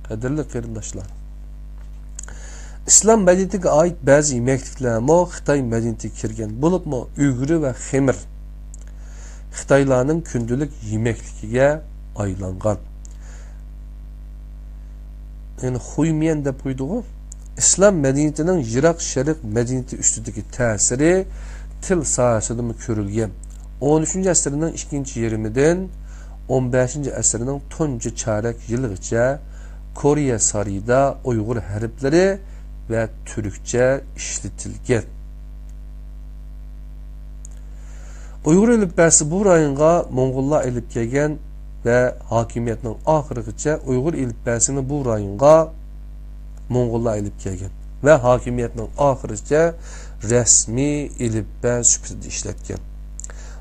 قەدىرلىك قېرىنداشلار، ئىسلام مەدەنىيىتىگە ئائىت بەزى يېمەكلىكلەرمۇ خىتاي مەدەنىيىتىگە كىرگەن، بولۇپمۇ ئۈگرە ۋە خېمىر خىتايلارنىڭ كۈندىلىك يېمەكلىكىگە ئايلانغان. يەنى خۇيميەن دەپ قويدىغۇ. ئىسلام مەدەنىيىتىنىڭ يىراق شەرق مەدەنىيىتى ئۈستىدىكى تەسىرى تىل ساھەسىدىمۇ كۆرۈلگەن. ئون ئۈچىنچى ئەسىرنىڭ ئىككىنچى يېرىمىدىن ئون بەشىنچى ئەسىرنىڭ تۇنجى چارەك يىلىغىچە كورېيە سارىيىدا ئۇيغۇر ھەرپلىرى ۋە تۈركچە ئىشلىتىلگەن. ئۇيغۇر ئېلىپبەسى بۇ رايونغا موڭغۇللار ئېلىپ كەلگەن ۋە ھاكىمىيەتنىڭ ئاخىرىغىچە ئۇيغۇر ئېلىپبەسىنى بۇ رايونغا موڭغۇللار ئېلىپ كەلگەن ۋە ھاكىمىيەتنىڭ ئاخىرىچە رەسمىي ئېلىپبە سۈپىتىدە ئىشلەتكەن.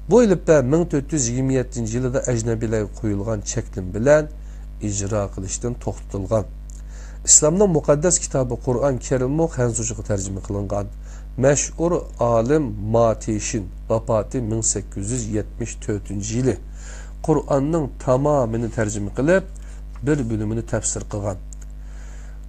بۇ ئېلىپبە مىڭ تۆت يۈز يىگىرمە يەتتىنچى يىلىدا ئەجنەبىيلەرگە قويۇلغان چەكلىمە بىلەن ئىجرا قىلىشتىن توختىتىلغان. ئىسلامنىڭ مۇقەددەس كىتابى قۇرئان كەرىممۇ خەنزۇچىغا تەرجىمە قىلىنغان. مەشھۇر ئالىم ما تېشىن، ۋاپاتى مىڭ سەككىز يۈز يەتمىش تۆتىنچى يىلى قۇرئاننىڭ تامامىنى تەرجىمە قىلىپ، بىر بۆلۈمىنى تەپسىر قىلغان.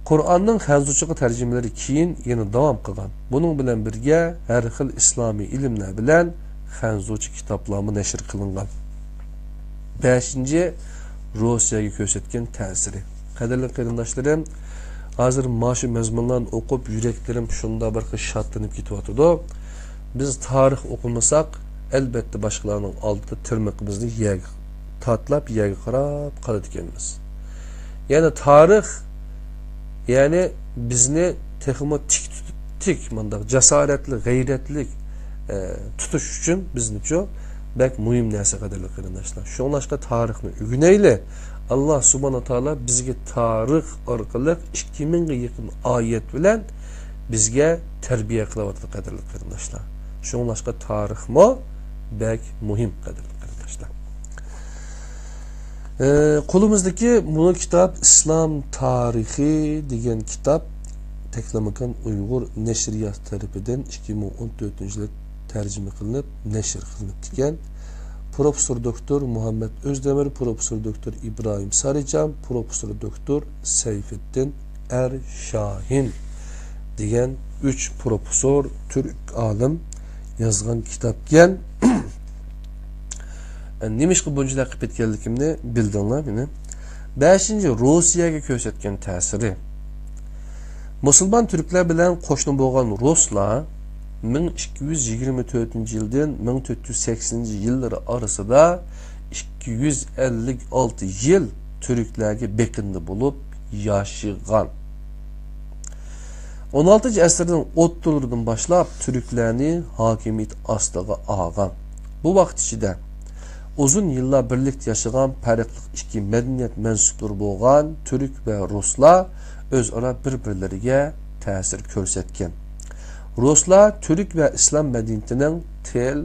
قۇرئاننىڭ خەنزۇچىغا تەرجىمىلىرى كېيىن يەنە داۋام قىلغان. بۇنىڭ بىلەن بىرگە، ھەر خىل ئىسلامىي ئىلىملەر بىلەن خەنزۇچە كىتابلارمۇ نەشر قىلىنغان. بەشىنچى، روسىيەگە كۆرسەتكەن تەسىرى. قەدىرلىك قېرىنداشلىرىم، ھازىر مانا شۇ مەزمۇنلارنى ئوقۇپ، يۈرەكلىرىم شۇنداق بىر خىل شادلىنىپ كېتىۋاتىدۇ. بىز تارىخ ئوقۇمىساق، ئەلبەتتە، باشقىلارنىڭ ئالدىدا تىرمىقىمىزنى يەرگە تاتلاپ، يەرگە قاراپ قالىدىكەنمىز. يەنى تارىخ، يەنى بىزنى تېخىمۇ تىك تۇتۇپ، تىك، مۇنداق جاسارەتلىك، غەيرەتلىك، ئە، تۇتۇش ئۈچۈن بىزنىچۇ بەك مۇھىم نەرسە، قەدىرلىك قېرىنداشلار. شۇڭلاشقا تارىخنى ئۆگىنەيلى. ئاللا سۇبھانەھۇ تائالا بىزگە تارىخ ئارقىلىق ئىككى مىڭغا يېقىن ئايەت بىلەن بىزگە تەربىيە قىلىۋاتىدۇ، قەدىرلىك قېرىنداشلار. شۇڭلاشقا تارىخمۇ بەك مۇھىم، قەدىرلىك قېرىنداشلار. ئى، قولىمىزدىكى بۇ كىتاب ئىسلام تارىخى دېگەن كىتاب تەكلىماكان ئۇيغۇر نەشرىياتى تەرىپىدىن ئىككى مىڭ ئون تۆتىنچى يىلى تەرجىمە قىلىنىپ نەشر قىلىنىپتىكەن. پروفېسسور دوكتور مۇھەممەد ئۆزدەمىر، پروفېسسور دوكتور ئىبراھىم سارىجان، پروفېسسور دوكتور سەيفىددىن ئەرشاھىن دېگەن ئۈچ پروفېسسور، تۈرك ئالىم يازغان كىتابكەن. نېمىشقا بۇنچىلىك قىلىپ كەتكەنلىكىمنى بىلدىڭلار مېنى. بەشىنچى، روسىيەگە كۆرسەتكەن تەسىرى. مۇسۇلمان تۈركلەر بىلەن قوشنا بولغان رۇسلار مىڭ ئىككى يۈز يىگىرمە تۆتىنچى يىلدىن مىڭ تۆت يۈز سەكسىنىنچى يىللىرى ئارىسىدا ئىككى يۈز ئەللىك ئالتە يىل تۈركلەرگە بېقىندى بولۇپ ياشىغان. ئون ئالتىنچى ئەسىرنىڭ ئوتتۇرىلىرىدىن باشلاپ تۈركلەرنى ھاكىمىيىتى ئاستىغا ئالغان. بۇ ۋاقىت ئىچىدە ئۇزۇن يىللار بىرلىكتە ياشىغان پەرقلىق ئىككى مەدەنىيەت مەنسۇپلىرى بولغان تۈرك ۋە رۇسلار ئۆزئارا بىر-بىرلىرىگە تەسىر كۆرسەتكەن. رۇسلار تۈرك ۋە ئىسلام مەدەنىيىتىنىڭ تىل،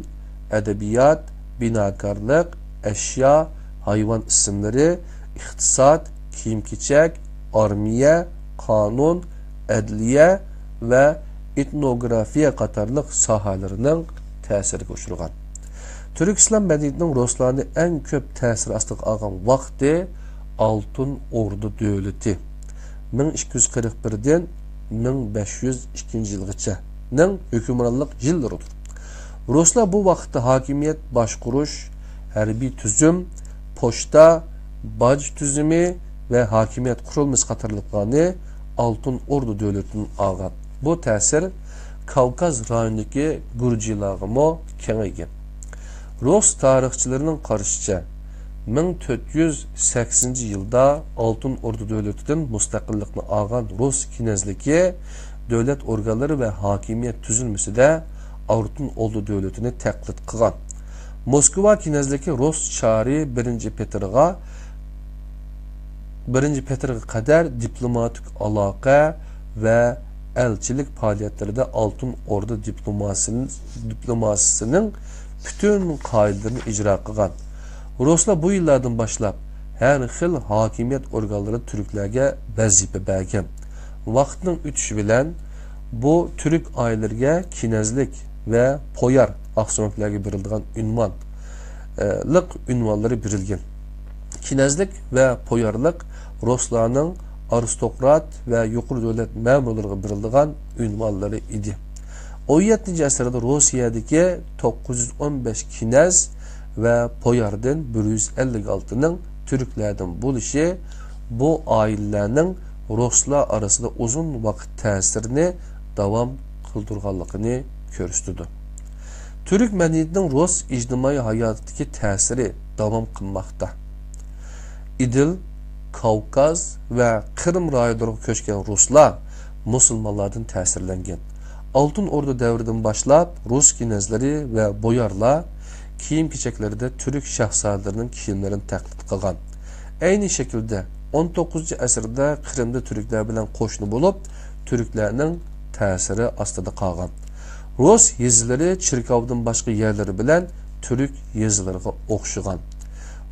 ئەدەبىيات، بىناكارلىق، ئەشيا، ھايۋان ئىسىملىرى، ئىقتىساد، كىيىم-كېچەك، ئارمىيە، قانۇن، ئەدلىيە ۋە ئېتنوگرافىيە قاتارلىق ساھەلىرىنىڭ تەسىرىگە ئۇچرىغان. تۈرك ئىسلام مەدەنىيىتىنىڭ رۇسلارنى ئەڭ كۆپ تەسىر ئاستىغا ئالغان ۋاقتى ئالتۇن ئوردا دۆلىتى، مىڭ ئىككى يۈز قىرىق بىردىن مىڭ بەش يۈز ئىككىنچى يىلغىچەنىڭ ھۆكۈمرانلىق يىللىرىدۇر. رۇسلار بۇ ۋاقىتتا ھاكىمىيەت باشقۇرۇش، ھەربىي تۈزۈم، پوچتا، باج تۈزۈمى ۋە ھاكىمىيەت قۇرۇلمىسى قاتارلىقلارنى ئالتۇن ئوردا دۆلىتىدىن ئالغان. بۇ تەسىر كاۋكاز رايونىدىكى گۇرجىلارغىمۇ كېڭەيگەن. رۇس تارىخچىلىرىنىڭ قارىشىچە، مىڭ تۆت يۈز سەكسىنىنچى يىلدا ئالتۇن ئوردا دۆلىتىدىن مۇستەقىللىقنى ئالغان رۇس كىنەزلىكى دۆلەت ئورگانلىرى ۋە ھاكىمىيەت تۈزۈلمىسىدە ئالتۇن ئوردا دۆلىتىنى تەقلىد قىلغان. موسكۋا كىنەزلىكى رۇس چارى بىرىنچى پېتىرغا، بىرىنچى پېتىرغا قەدەر دىپلوماتىك ئالاقە ۋە ئەلچىلىك پائالىيەتلىرىدە ئالتۇن ئوردا دىپلوماسىن-، دىپلوماسىيىسىنىڭ پۈتۈن قائىدىلىرىنى ئىجرا قىلغان. رۇسلار بۇ يىللاردىن باشلاپ ھەر خىل ھاكىمىيەت ئورگانلىرىدا تۈركلەرگە ۋەزىپە بەرگەن. ۋاقىتنىڭ ئۆتۈشى بىلەن بۇ تۈرك ئائىلىلىرىگە كىنەزلىك ۋە پويار، ئاقسۆڭەكلەرگە بېرىلىدىغان ئۇنۋان، لىق ئۇنۋانلىرى بېرىلگەن. كىنەزلىك ۋە پويارلىق رۇسلارنىڭ ئارىستوكرات ۋە يۇقىرى دۆلەت مەمۇرلىرىغا بېرىلىدىغان ئۇنۋانلىرى ئىدى. ئون يەتتىنچى ئەسىردە روسىيەدىكى توققۇز يۈز ئون بەش كىنەز ۋە پوياردىن بىر يۈز ئەللىك ئالتىنىڭ تۈركلەردىن بولۇشى بۇ ئائىلىلەرنىڭ رۇسلار ئارىسىدا ئۇزۇن ۋاقىت تەسىرىنى داۋام قىلدۇرغانلىقىنى كۆرسىتىدۇ. تۈرك مەدەنىيىتىنىڭ رۇس ئىجتىمائىي ھاياتىدىكى تەسىرى داۋام قىلماقتا. ئىدىل، كاۋكاز ۋە قىرىم رايونلىرىغا كۆچكەن رۇسلار مۇسۇلمانلاردىن تەسىرلەنگەن. ئالتۇن ئوردا دەۋرىدىن باشلاپ رۇس كىنەزلىرى ۋە بويارلار كىيىم-كېچەكلىرىدە تۈرك شاھزادىلىرىنىڭ كىيىملىرىنى تەقلىد قىلغان. ئەينى شەكىلدە، ئون توققۇزىنچى ئەسىردە قىرىمدا تۈركلەر بىلەن قوشنا بولۇپ، تۈركلەرنىڭ تەسىرى ئاستىدا قالغان. رۇس يېزىلىرى چېركاۋدىن باشقا يەرلىرى بىلەن تۈرك يېزىلىرىغا ئوخشىغان.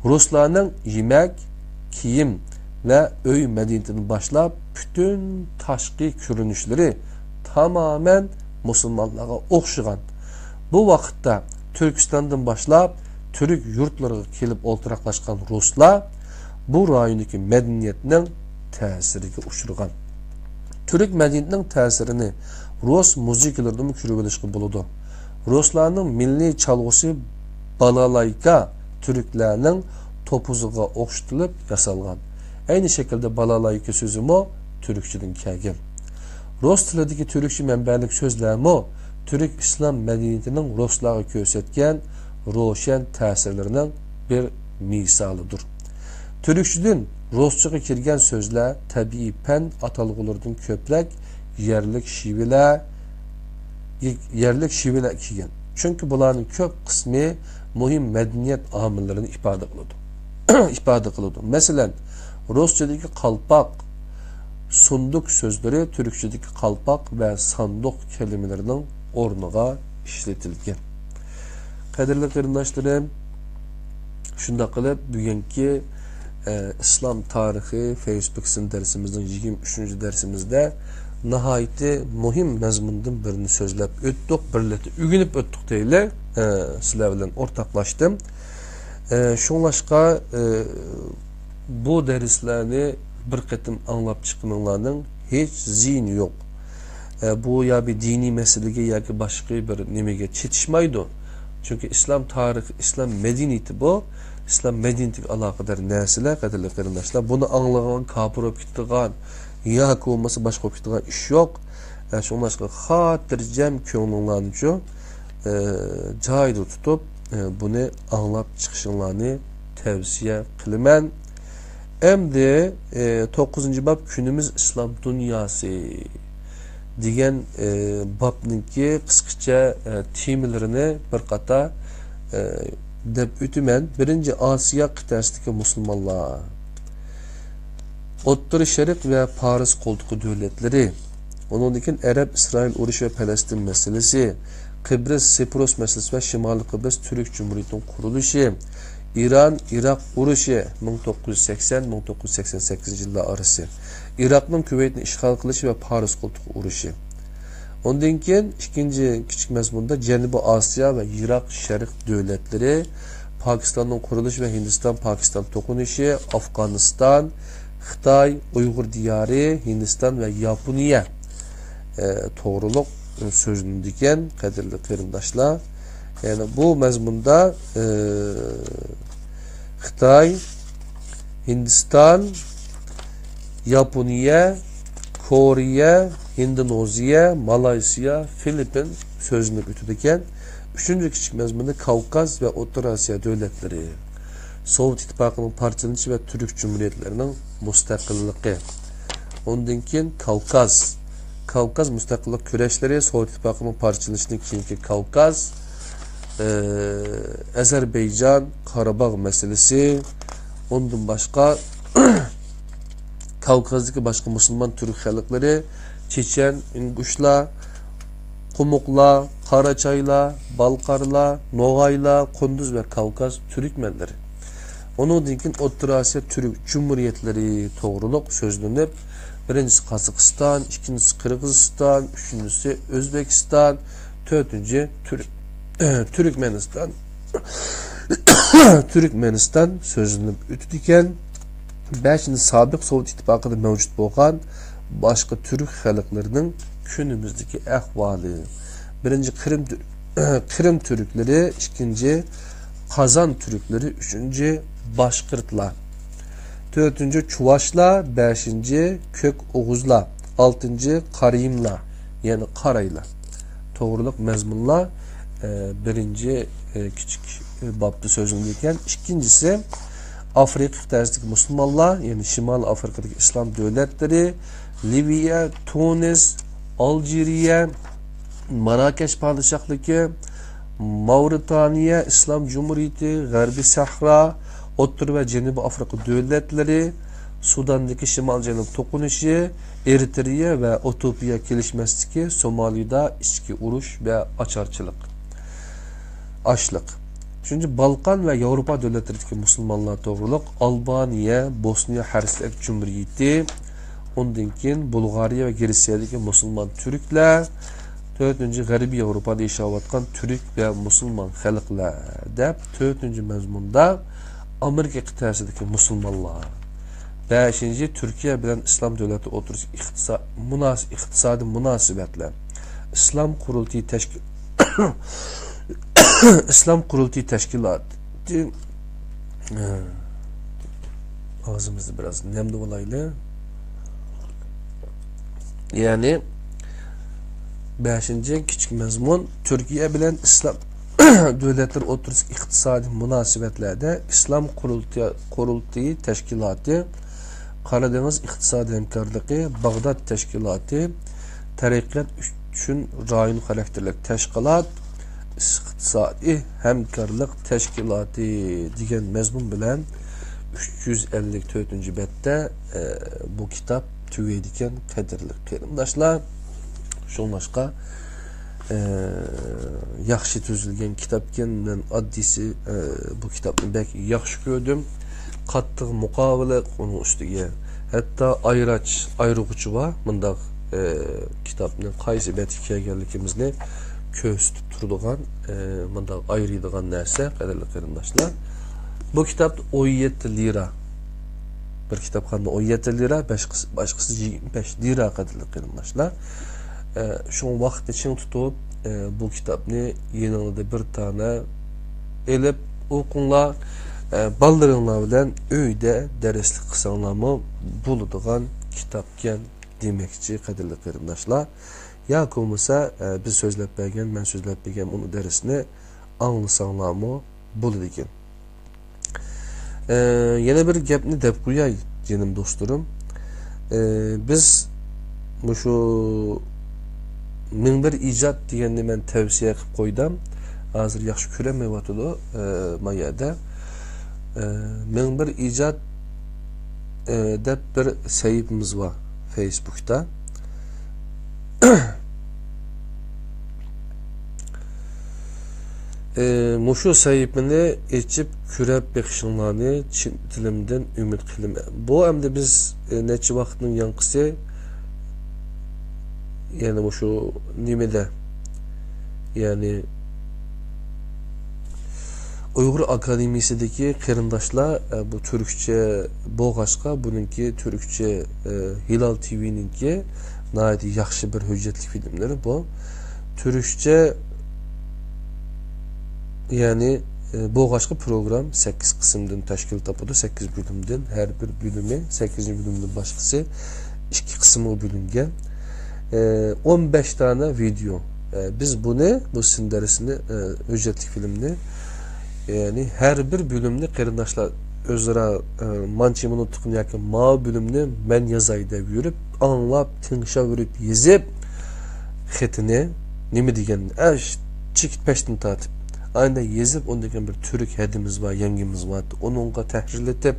رۇسلارنىڭ يېمەك، كىيىم ۋە ئۆي مەدەنىيىتىدىن باشلاپ پۈتۈن تاشقى كۆرۈنۈشلىرى تامامەن مۇسۇلمانلارغا ئوخشىغان. بۇ ۋاقىتتا تۈركىستاندىن باشلاپ تۈرك يۇرتلىرىغا كېلىپ ئولتۇراقلاشقان رۇسلار بۇ رايوندىكى مەدەنىيەتنىڭ تەسىرىگە ئۇچرىغان. تۈرك مەدەنىيىتىنىڭ تەسىرىنى رۇس مۇزىكىلىرىدىمۇ كۆرۈۋېلىشقا بولىدۇ. رۇسلارنىڭ مىللىي چالغۇسى بالالايكا تۈركلەرنىڭ توپۇزىغا ئوخشىتىلىپ ياسالغان. ئەينى شەكىلدە بالالايكا سۆزىمۇ تۈركچىدىن كەلگەن. رۇس تىلىدىكى تۈركچە مەنبەلىك سۆزلەرمۇ تۈرك ئىسلام مەدەنىيىتىنىڭ رۇسلارغا كۆرسەتكەن روشەن تەسىرلىرىنىڭ بىر مىسالىدۇر. تۈركچىدىن رۇسچىغا كىرگەن سۆزلەر تەبىئىي پەن ئاتالغۇلىرىدىن كۆپرەك يەرلىك شېۋىلەر، يەرلىك شېۋىلەر كىرگەن. چۈنكى بۇلارنىڭ كۆپ قىسمى مۇھىم مەدەنىيەت ئامىللىرىنى ئىپادە قىلىدۇ. ئىپادە قىلىدۇ. مەسىلەن، رۇسچىدىكى قالپاق، سۇندۇق سۆزلىرى تۈركچىدىكى قالپاق ۋە ساندۇق كەلىمىلىرىنىڭ ئورنىغا ئىشلىتىلگەن. قەدىرلىك قېرىنداشلىرىم، شۇنداق قىلىپ بۈگۈنكى، ئە، ئىسلام تارىخى فېيسبۇك سىن دەرسىمىزنىڭ يىگىرمە ئۈچىنچى دەرسىمىزدە ناھايىتى مۇھىم مەزمۇندىن بىرنى سۆزلەپ ئۆتتۇق، بىرلىكتە ئۆگىنىپ ئۆتتۇق دەيلى، ئە، سىلەر بىلەن ئورتاقلاشتىم. ئە، شۇڭلاشقا، ئە، بۇ دەرسلەرنى بىر قېتىم ئاڭلاپ چىققىنىڭلارنىڭ ھېچ زىيىنى يوق. ئە، بۇ يا بىر دىنىي مەسىلىگە ياكى باشقا بىر نېمىگە چېتىشمايدۇ. چۈنكى ئىسلام تارىخى، ئىسلام مەدەنىيىتى بۇ. ئىسلام مەدەنىيىتىگە ئالاقىدار نەرسىلەر، قەدىرلىك قېرىنداشلار. بۇنى ئاڭلىغان كاپىر بولۇپ كېتىدىغان ياكى بولمىسا باشقا بولۇپ كېتىدىغان ئىش يوق. ئە، شۇڭلاشقا خاتىرجەم كۆڭلۈڭلارنىچۇ، ئە، جايىدا تۇتۇپ، ئە، بۇنى ئاڭلاپ چىقىشىڭلارنى تەۋسىيە قىلىمەن. ئەمدى، ئە، توققۇزىنچى باب، كۈنىمىز ئىسلام دۇنياسى دېگەن، ئە، بابنىڭكى قىسقىچە، ئە، تېمىلىرىنى بىر قاتار، ئە، دەپ ئۆتىمەن. بىرىنچى، ئاسىيا قىتئەسىدىكى مۇسۇلمانلار. ئوتتۇرا شەرق ۋە پارس قولتۇقى دۆلەتلىرى. ئۇنىڭدىن كېيىن ئەرەب-ئىسرائىل ئۇرۇشى ۋە پەلەستىن مەسىلىسى، قىبرىس، سىپروس مەسىلىسى ۋە شىمالىي قىبرىس تۈرك جۇمھۇرىيىتىنىڭ قۇرۇلۇشى، ئىران-ئىراق ئۇرۇشى، مىڭ توققۇز يۈز سەكسەن، مىڭ توققۇز يۈز سەكسەن سەككىزىنچى يىللار ئارىسى، ئىراقنىڭ كۇۋەيتنى ئىشغال قىلىشى ۋە پارس قولتۇقى ئۇرۇشى. ئۇندىن كېيىن ئىككىنچى كىچىك مەزمۇندا جەنۇبىي ئاسىيا ۋە يىراق شەرق دۆلەتلىرى، پاكىستاننىڭ قۇرۇلۇشى ۋە ھىندىستان-پاكىستان توقۇنۇشى، ئافغانىستان، خىتاي، ئۇيغۇر دىيارى، ھىندىستان ۋە ياپونىيە، ئە، توغرۇلۇق، ئە، سۆزلىنىدىكەن، قەدىرلىك قېرىنداشلار. يەنى بۇ مەزمۇندا، ئە، خىتاي، ھىندىستان، ياپونىيە، كورېيە، ھىندونېزىيە، مالايسىيا، فىلىپپىن سۆزلىنىپ ئۆتىدىكەن. ئۈچىنچى كىچىك مەزمۇندا كاۋكاز ۋە ئوتتۇرا ئاسىيا دۆلەتلىرى، سوۋېت ئىتتىپاقىنىڭ پارچىلىنىشى ۋە تۈرك جۇمھۇرىيەتلىرىنىڭ مۇستەقىللىقى. ئۇندىن كېيىن كاۋكاز. كاۋكاز مۇستەقىللىق كۈرەشلىرى، سوۋېت ئىتتىپاقىنىڭ پارچىلىنىشىدىن كېيىنكى كاۋكاز، ئە، ئەزەربەيجان، قاراباغ مەسىلىسى، ئۇندىن باشقا، كاۋكازدىكى باشقا مۇسۇلمان تۈرك خەلقلىرى، چېچەن، ئىنگۇشلار، قۇمۇقلار، قاراچايلار، بالقارلار، نوغايلار، قۇندۇز ۋە كاۋكاز تۈركمەنلىرى. ئۇنىڭدىن كېيىن ئوتتۇرا ئاسىيا تۈرك جۇمھۇرىيەتلىرى توغرۇلۇق سۆزلىنىپ، بىرىنچىسى قازاقىستان، ئىككىنچىسى قىرغىزىستان، ئۈچىنچىسى ئۆزبېكىستان، تۆتىنچى تۈر-، تۈركمەنىستان، تۈركمەنىستان سۆزلىنىپ ئۆتىدىكەن. بەشىنچى، سابىق سوۋېت ئىتتىپاقىدا مەۋجۇت بولغان باشقا تۈرك خەلقلىرىنىڭ كۈنىمىزدىكى ئەھۋالى. بىرىنچى، قىرىم تۈر-، قىرىم تۈركلىرى، ئىككىنچى، قازان تۈركلىرى، ئۈچىنچى، باشقىرتلار، تۆتىنچى، چۇۋاشلار، بەشىنچى، كۆك ئوغۇزلار، ئالتىنچى، قارىيىملار، يەنى قارايلار. توغرۇلۇق مەزمۇنلار، ئە، بىرىنچى، ئە، كىچىك، ئە، بابتا سۆزلىنىدىكەن. ئىككىنچىسى، ئافرىقا قىتئەسىدىكى مۇسۇلمانلار، يەنى شىمالىي ئافرىقىدىكى ئىسلام دۆلەتلىرى، لىۋىيە، تۇنىس، ئالجىرىيە، ماراكەش پادىشاھلىقى، ماۋرىتانىيە ئىسلام جۇمھۇرىيىتى، غەربىي سەھرا، ئوتتۇرا ۋە جەنۇبىي ئافرىقا دۆلەتلىرى، سۇداندىكى شىمال جەنۇب توقۇنۇشى، ئېرىترېيە ۋە ئوتوپىيە كېلىشمەسلىكى، سومالىدا ئىچكى ئۇرۇش ۋە ئاچارچىلىق، ئاچلىق. ئۈچىنچى، بالقان ۋە ياۋروپا دۆلەتلىرىدىكى مۇسۇلمانلار توغرۇلۇق، ئالبانىيە، بوسنىيە ھەرسلەر جۇمھۇرىيىتى، ئۇندىن كېيىن بۇلغارىيە ۋە گرېتسىيەدىكى مۇسۇلمان تۈركلەر، تۆتىنچى، غەربىي ياۋروپادا ياشاۋاتقان تۈرك ۋە مۇسۇلمان خەلقلەر دەپ، تۆتىنچى مەزمۇندا ئامېرىكا قىتئەسىدىكى مۇسۇلمانلار، بەشىنچى، تۈركىيە بىلەن ئىسلام دۆلىتى ئوتتۇرىسىدىكى ئىقتىسا-، مۇناس-، ئىقتىسادىي مۇناسىۋەتلەر، ئىسلام قۇرۇلتىيى تەشكىل-، ئىسلام قۇرۇلتىيى تەشكىلاتى، ئاغزىمىزنى بىراز نەمدە بولايلى. يەنى، بەشىنچى كىچىك مەزمۇن، تۈركىيە بىلەن ئىسلام دۆلەتلىرى ئوتتۇرىسىدىكى ئىقتىسادىي مۇناسىۋەتلەردە ئىسلام قۇرۇلتىيى، قۇرۇلتىيى تەشكىلاتى، قارا دېڭىز ئىقتىسادىي ھەمكارلىقى، باغداد تەشكىلاتى، تەرەققىيات ئۈچۈن رايون خاراكتېرلىك تەشكىلات، ئىقتىسادىي ھەمكارلىق تەشكىلاتى دېگەن مەزمۇن بىلەن ئۈچ يۈز ئەللىك تۆتىنچى بەتتە، ئە، بۇ كىتاب تۈگەيدىكەن، قەدىرلىك قېرىنداشلار. شۇڭلاشقا، ئە، ياخشى تۈزۈلگەن كىتابكەن. مەن ئاددىيسى، ئە، بۇ كىتابنى بەك ياخشى كۆردۈم. قاتتىق مۇقاۋىلىق ئۇنىڭ ئۈستىگە. ھەتتا ئايراچ، ئايرىغۇچى بار. مۇنداق، ئە، كىتابنى قايسى بەتكە كەلگەنلىكىمىزنى كۆرسىتىپ تۇرىدىغان، ئە، مۇنداق ئايرىيدىغان نەرسە، قەدىرلىك قېرىنداشلار. بۇ كىتاب ئون يەتتە لىرا. بىر كىتابخانىدا ئون يەتتە لىرا، باشقىسى، باشقىسى يىگىرمە بەش لىرا، قەدىرلىك قېرىنداشلار. ئە، شۇڭا ۋاقىتنى چىڭ تۇتۇپ، ئە، بۇ كىتابنى يېنىڭلاردا بىر دانە ئېلىپ ئوقۇڭلار. ئە، بالىلىرىڭلار بىلەن ئۆيدە دەرسلىك قىلساڭلارمۇ بولىدىغان كىتابكەن دېمەكچى، قەدىرلىك قېرىنداشلار. ياكى بولمىسا، ئە، بىز سۆزلەپ بەرگەن، مەن سۆزلەپ بەرگەن ئۇنىڭ دەرسىنى ئاڭلىساڭلارمۇ بولىدىكەن. ئە، يەنە بىر گەپنى دەپ قوياي، جېنىم دوستلىرىم. ئە، بىز مۇشۇ مىڭ بىر ئىجاد دېگەننى مەن تەۋسىيە قىلىپ قويدۇم. ھازىر ياخشى كۆرەلمەيۋاتىدۇ، ئە، ما يەردە. ئە، مىڭ بىر ئىجاد، ئە، دەپ بىر سەھىپىمىز بار فېيسبۇكتا. ئى، مۇشۇ سەھىپىنى ئېچىپ كۆرۈپ بېقىشىڭلارنى چىن دىلىمدىن ئۈمىد قىلىمەن. بۇ ئەمدى بىز، ئى، نەچچە ۋاقىتنىڭ ياڭقىسى، يەنى مۇشۇ نېمىدە، يەنى ئۇيغۇر ئاكادېمىيىسىدىكى قېرىنداشلار، ئە، بۇ تۈركچە بولغاچقا، بۇنىڭكى تۈركچە، ئە، ھىلال تىۋىنىڭكى ناھايىتى ياخشى بىر ھۆججەتلىك فىلىملىرى بۇ. تۈركچە، يەنى، ئە، بولغاچقا پروگرام سەككىز قىسىمدىن تەشكىل تاپىدۇ، سەككىز بۆلۈمدىن، ھەر بىر بۆلۈمى، سەككىزىنچى بۆلۈمدىن باشقىسى ئىككى قىسىمغا بۆلۈنگەن. ئە، ئون بەش دانە ۋىدېئو. ئە، بىز بۇنى، بۇ سىن دەرسىنى، ئە، ھۆججەتلىك فىلىمنى، يەنى ھەر بىر بۆلۈمنى قېرىنداشلار ئۆزئارا، ئە، مانچە مىنۇتلۇقنى ياكى ماۋۇ بۆلۈمنى مەن يازاي دەپ يۈرۈپ، ئاڭلاپ، تىڭشاۋېرىپ يېزىپ، خېتىنى نېمە دېگەن، ئە، چېكىت پەشتىن تارتىپ، ئاندىن يېزىپ، ئۇندىن كېيىن بىر تۈرك ھەدىمىز بار، يەڭگىمىز بار، ئۇنىڭغا تەھرىرلىتىپ،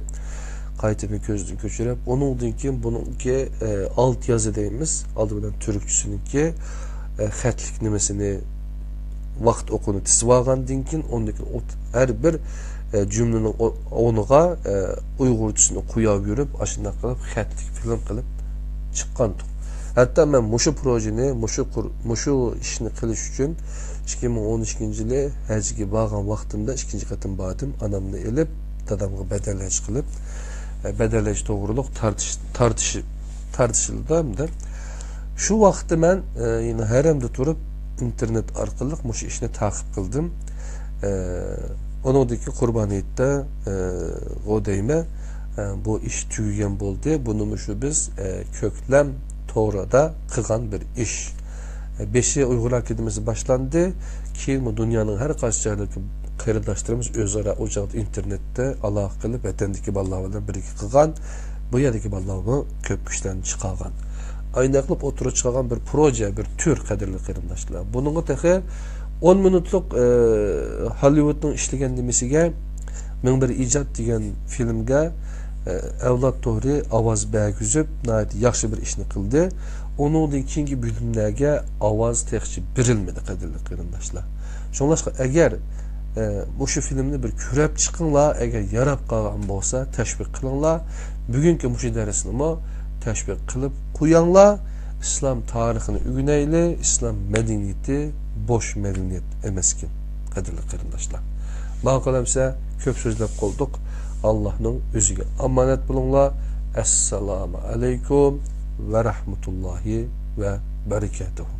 قايتىدىن كۆزدىن كۆچۈرۈپ، ئۇنىڭدىن كېيىن بۇنىڭكى، ئە، ئالت يازى دەيمىز، ئالدى بىلەن تۈركچىسىنىڭكى، ئە، خەتلىك نېمىسىنى، ۋاقىت ئوقىنى تىزىۋالغاندىن كېيىن، ئۇندىن كېيىن ئوت-، ھەر بىر، ئە، جۈملىنىڭ ئو-، ئورنىغا، ئە، ئۇيغۇرچىسىنى قوياۋېرىپ، ئاشۇنداق قىلىپ خەتلىك فىلىم قىلىپ چىققانتۇق. ھەتتا مەن مۇشۇ پروژىنى، مۇشۇ قۇر-، مۇشۇ ئىشنى قىلىش ئۈچۈن ئىككى مىڭ ئون ئىككىنچى يىلى ھەجگە بارغان ۋاقتىمدا ئىككىنچى قېتىم باردىم. ئانامنى ئېلىپ، دادامغا بەدەللەش قىلىپ، ئە، بەدەللەش توغرۇلۇق تارتىش، تارتىش، تارتىشىلدى ئەمدى. شۇ ۋاقىتتا مەن، ئە، يەنە ھەرەمدە تۇرۇپ، ئىنتېرنېت ئارقىلىق مۇشۇ ئىشنى تەقىب قىلدىم. ئە، ئۇنىڭدىن كېيىن قۇربان ھېيتتا، ئە، غۇ دەيمەن، ئە، بۇ ئىش تۈگىگەن بولدى. بۇنىمۇ شۇ بىز، ئە، كۆكلەم تورىدا قىلغان بىر ئىش. بېشى ئۇيغۇر ئاكادېمىيىسى باشلاندى. كېيىنمۇ دۇنيانىڭ ھەر قايسى جايلىرىدىكى قېرىنداشلىرىمىز ئۆزئارا ئۇ چاغدا ئىنتېرنېتتە ئالاقە قىلىپ، ۋەتەندىكى بالىلار بىلەن بىرگە قىلغان، بۇ يەردىكى بالىلارمۇ كۆپ كۈچلەرنى چىقارغان. ئاينەقلىپ ئوتتۇرىغا چىقارغان بىر پروژە، بىر تۈر، قەدىرلىك قېرىنداشلار. بۇنىڭغا تېخى ئون مىنۇتلۇق، ئە، ھاللىۋۇدنىڭ ئىشلىگەن نېمىسىگە، مىڭ بىر ئىجاد دېگەن فىلىمگە، ئە، ئەۋلاد توغرا ئاۋاز بەرگۈزۈپ، ناھايىتى ياخشى بىر ئىشنى قىلدى. ئۇنىڭدىن كېيىنكى بۆلۈملەرگە ئاۋاز تېخىچە بېرىلمىدى، قەدىرلىك قېرىنداشلار. شۇڭلاشقا، ئەگەر، ئە، مۇشۇ فىلىمنى بىر كۆرۈپ چىقىڭلار، ئەگەر ياراپ قالغان بولسا، تەشۋىق قىلىڭلار. بۈگۈنكى مۇشۇ دەرسنىمۇ تەشۋىق قىلىپ قوياڭلار. ئىسلام تارىخىنى ئۆگىنەيلى، ئىسلام مەدەنىيىتى بوش مەدەنىيەت ئەمەسكەن، قەدىرلىك قېرىنداشلار. ماقۇل ئەمسە، كۆپ سۆزلەپ قالدۇق. ئاللاھنىڭ ئۆزىگە ئامانەت بولۇڭلار. ئەسسالامۇ ئەلەيكۇم ۋە رەھمەتۇللاھى ۋە بەرىكاتۇھۇ.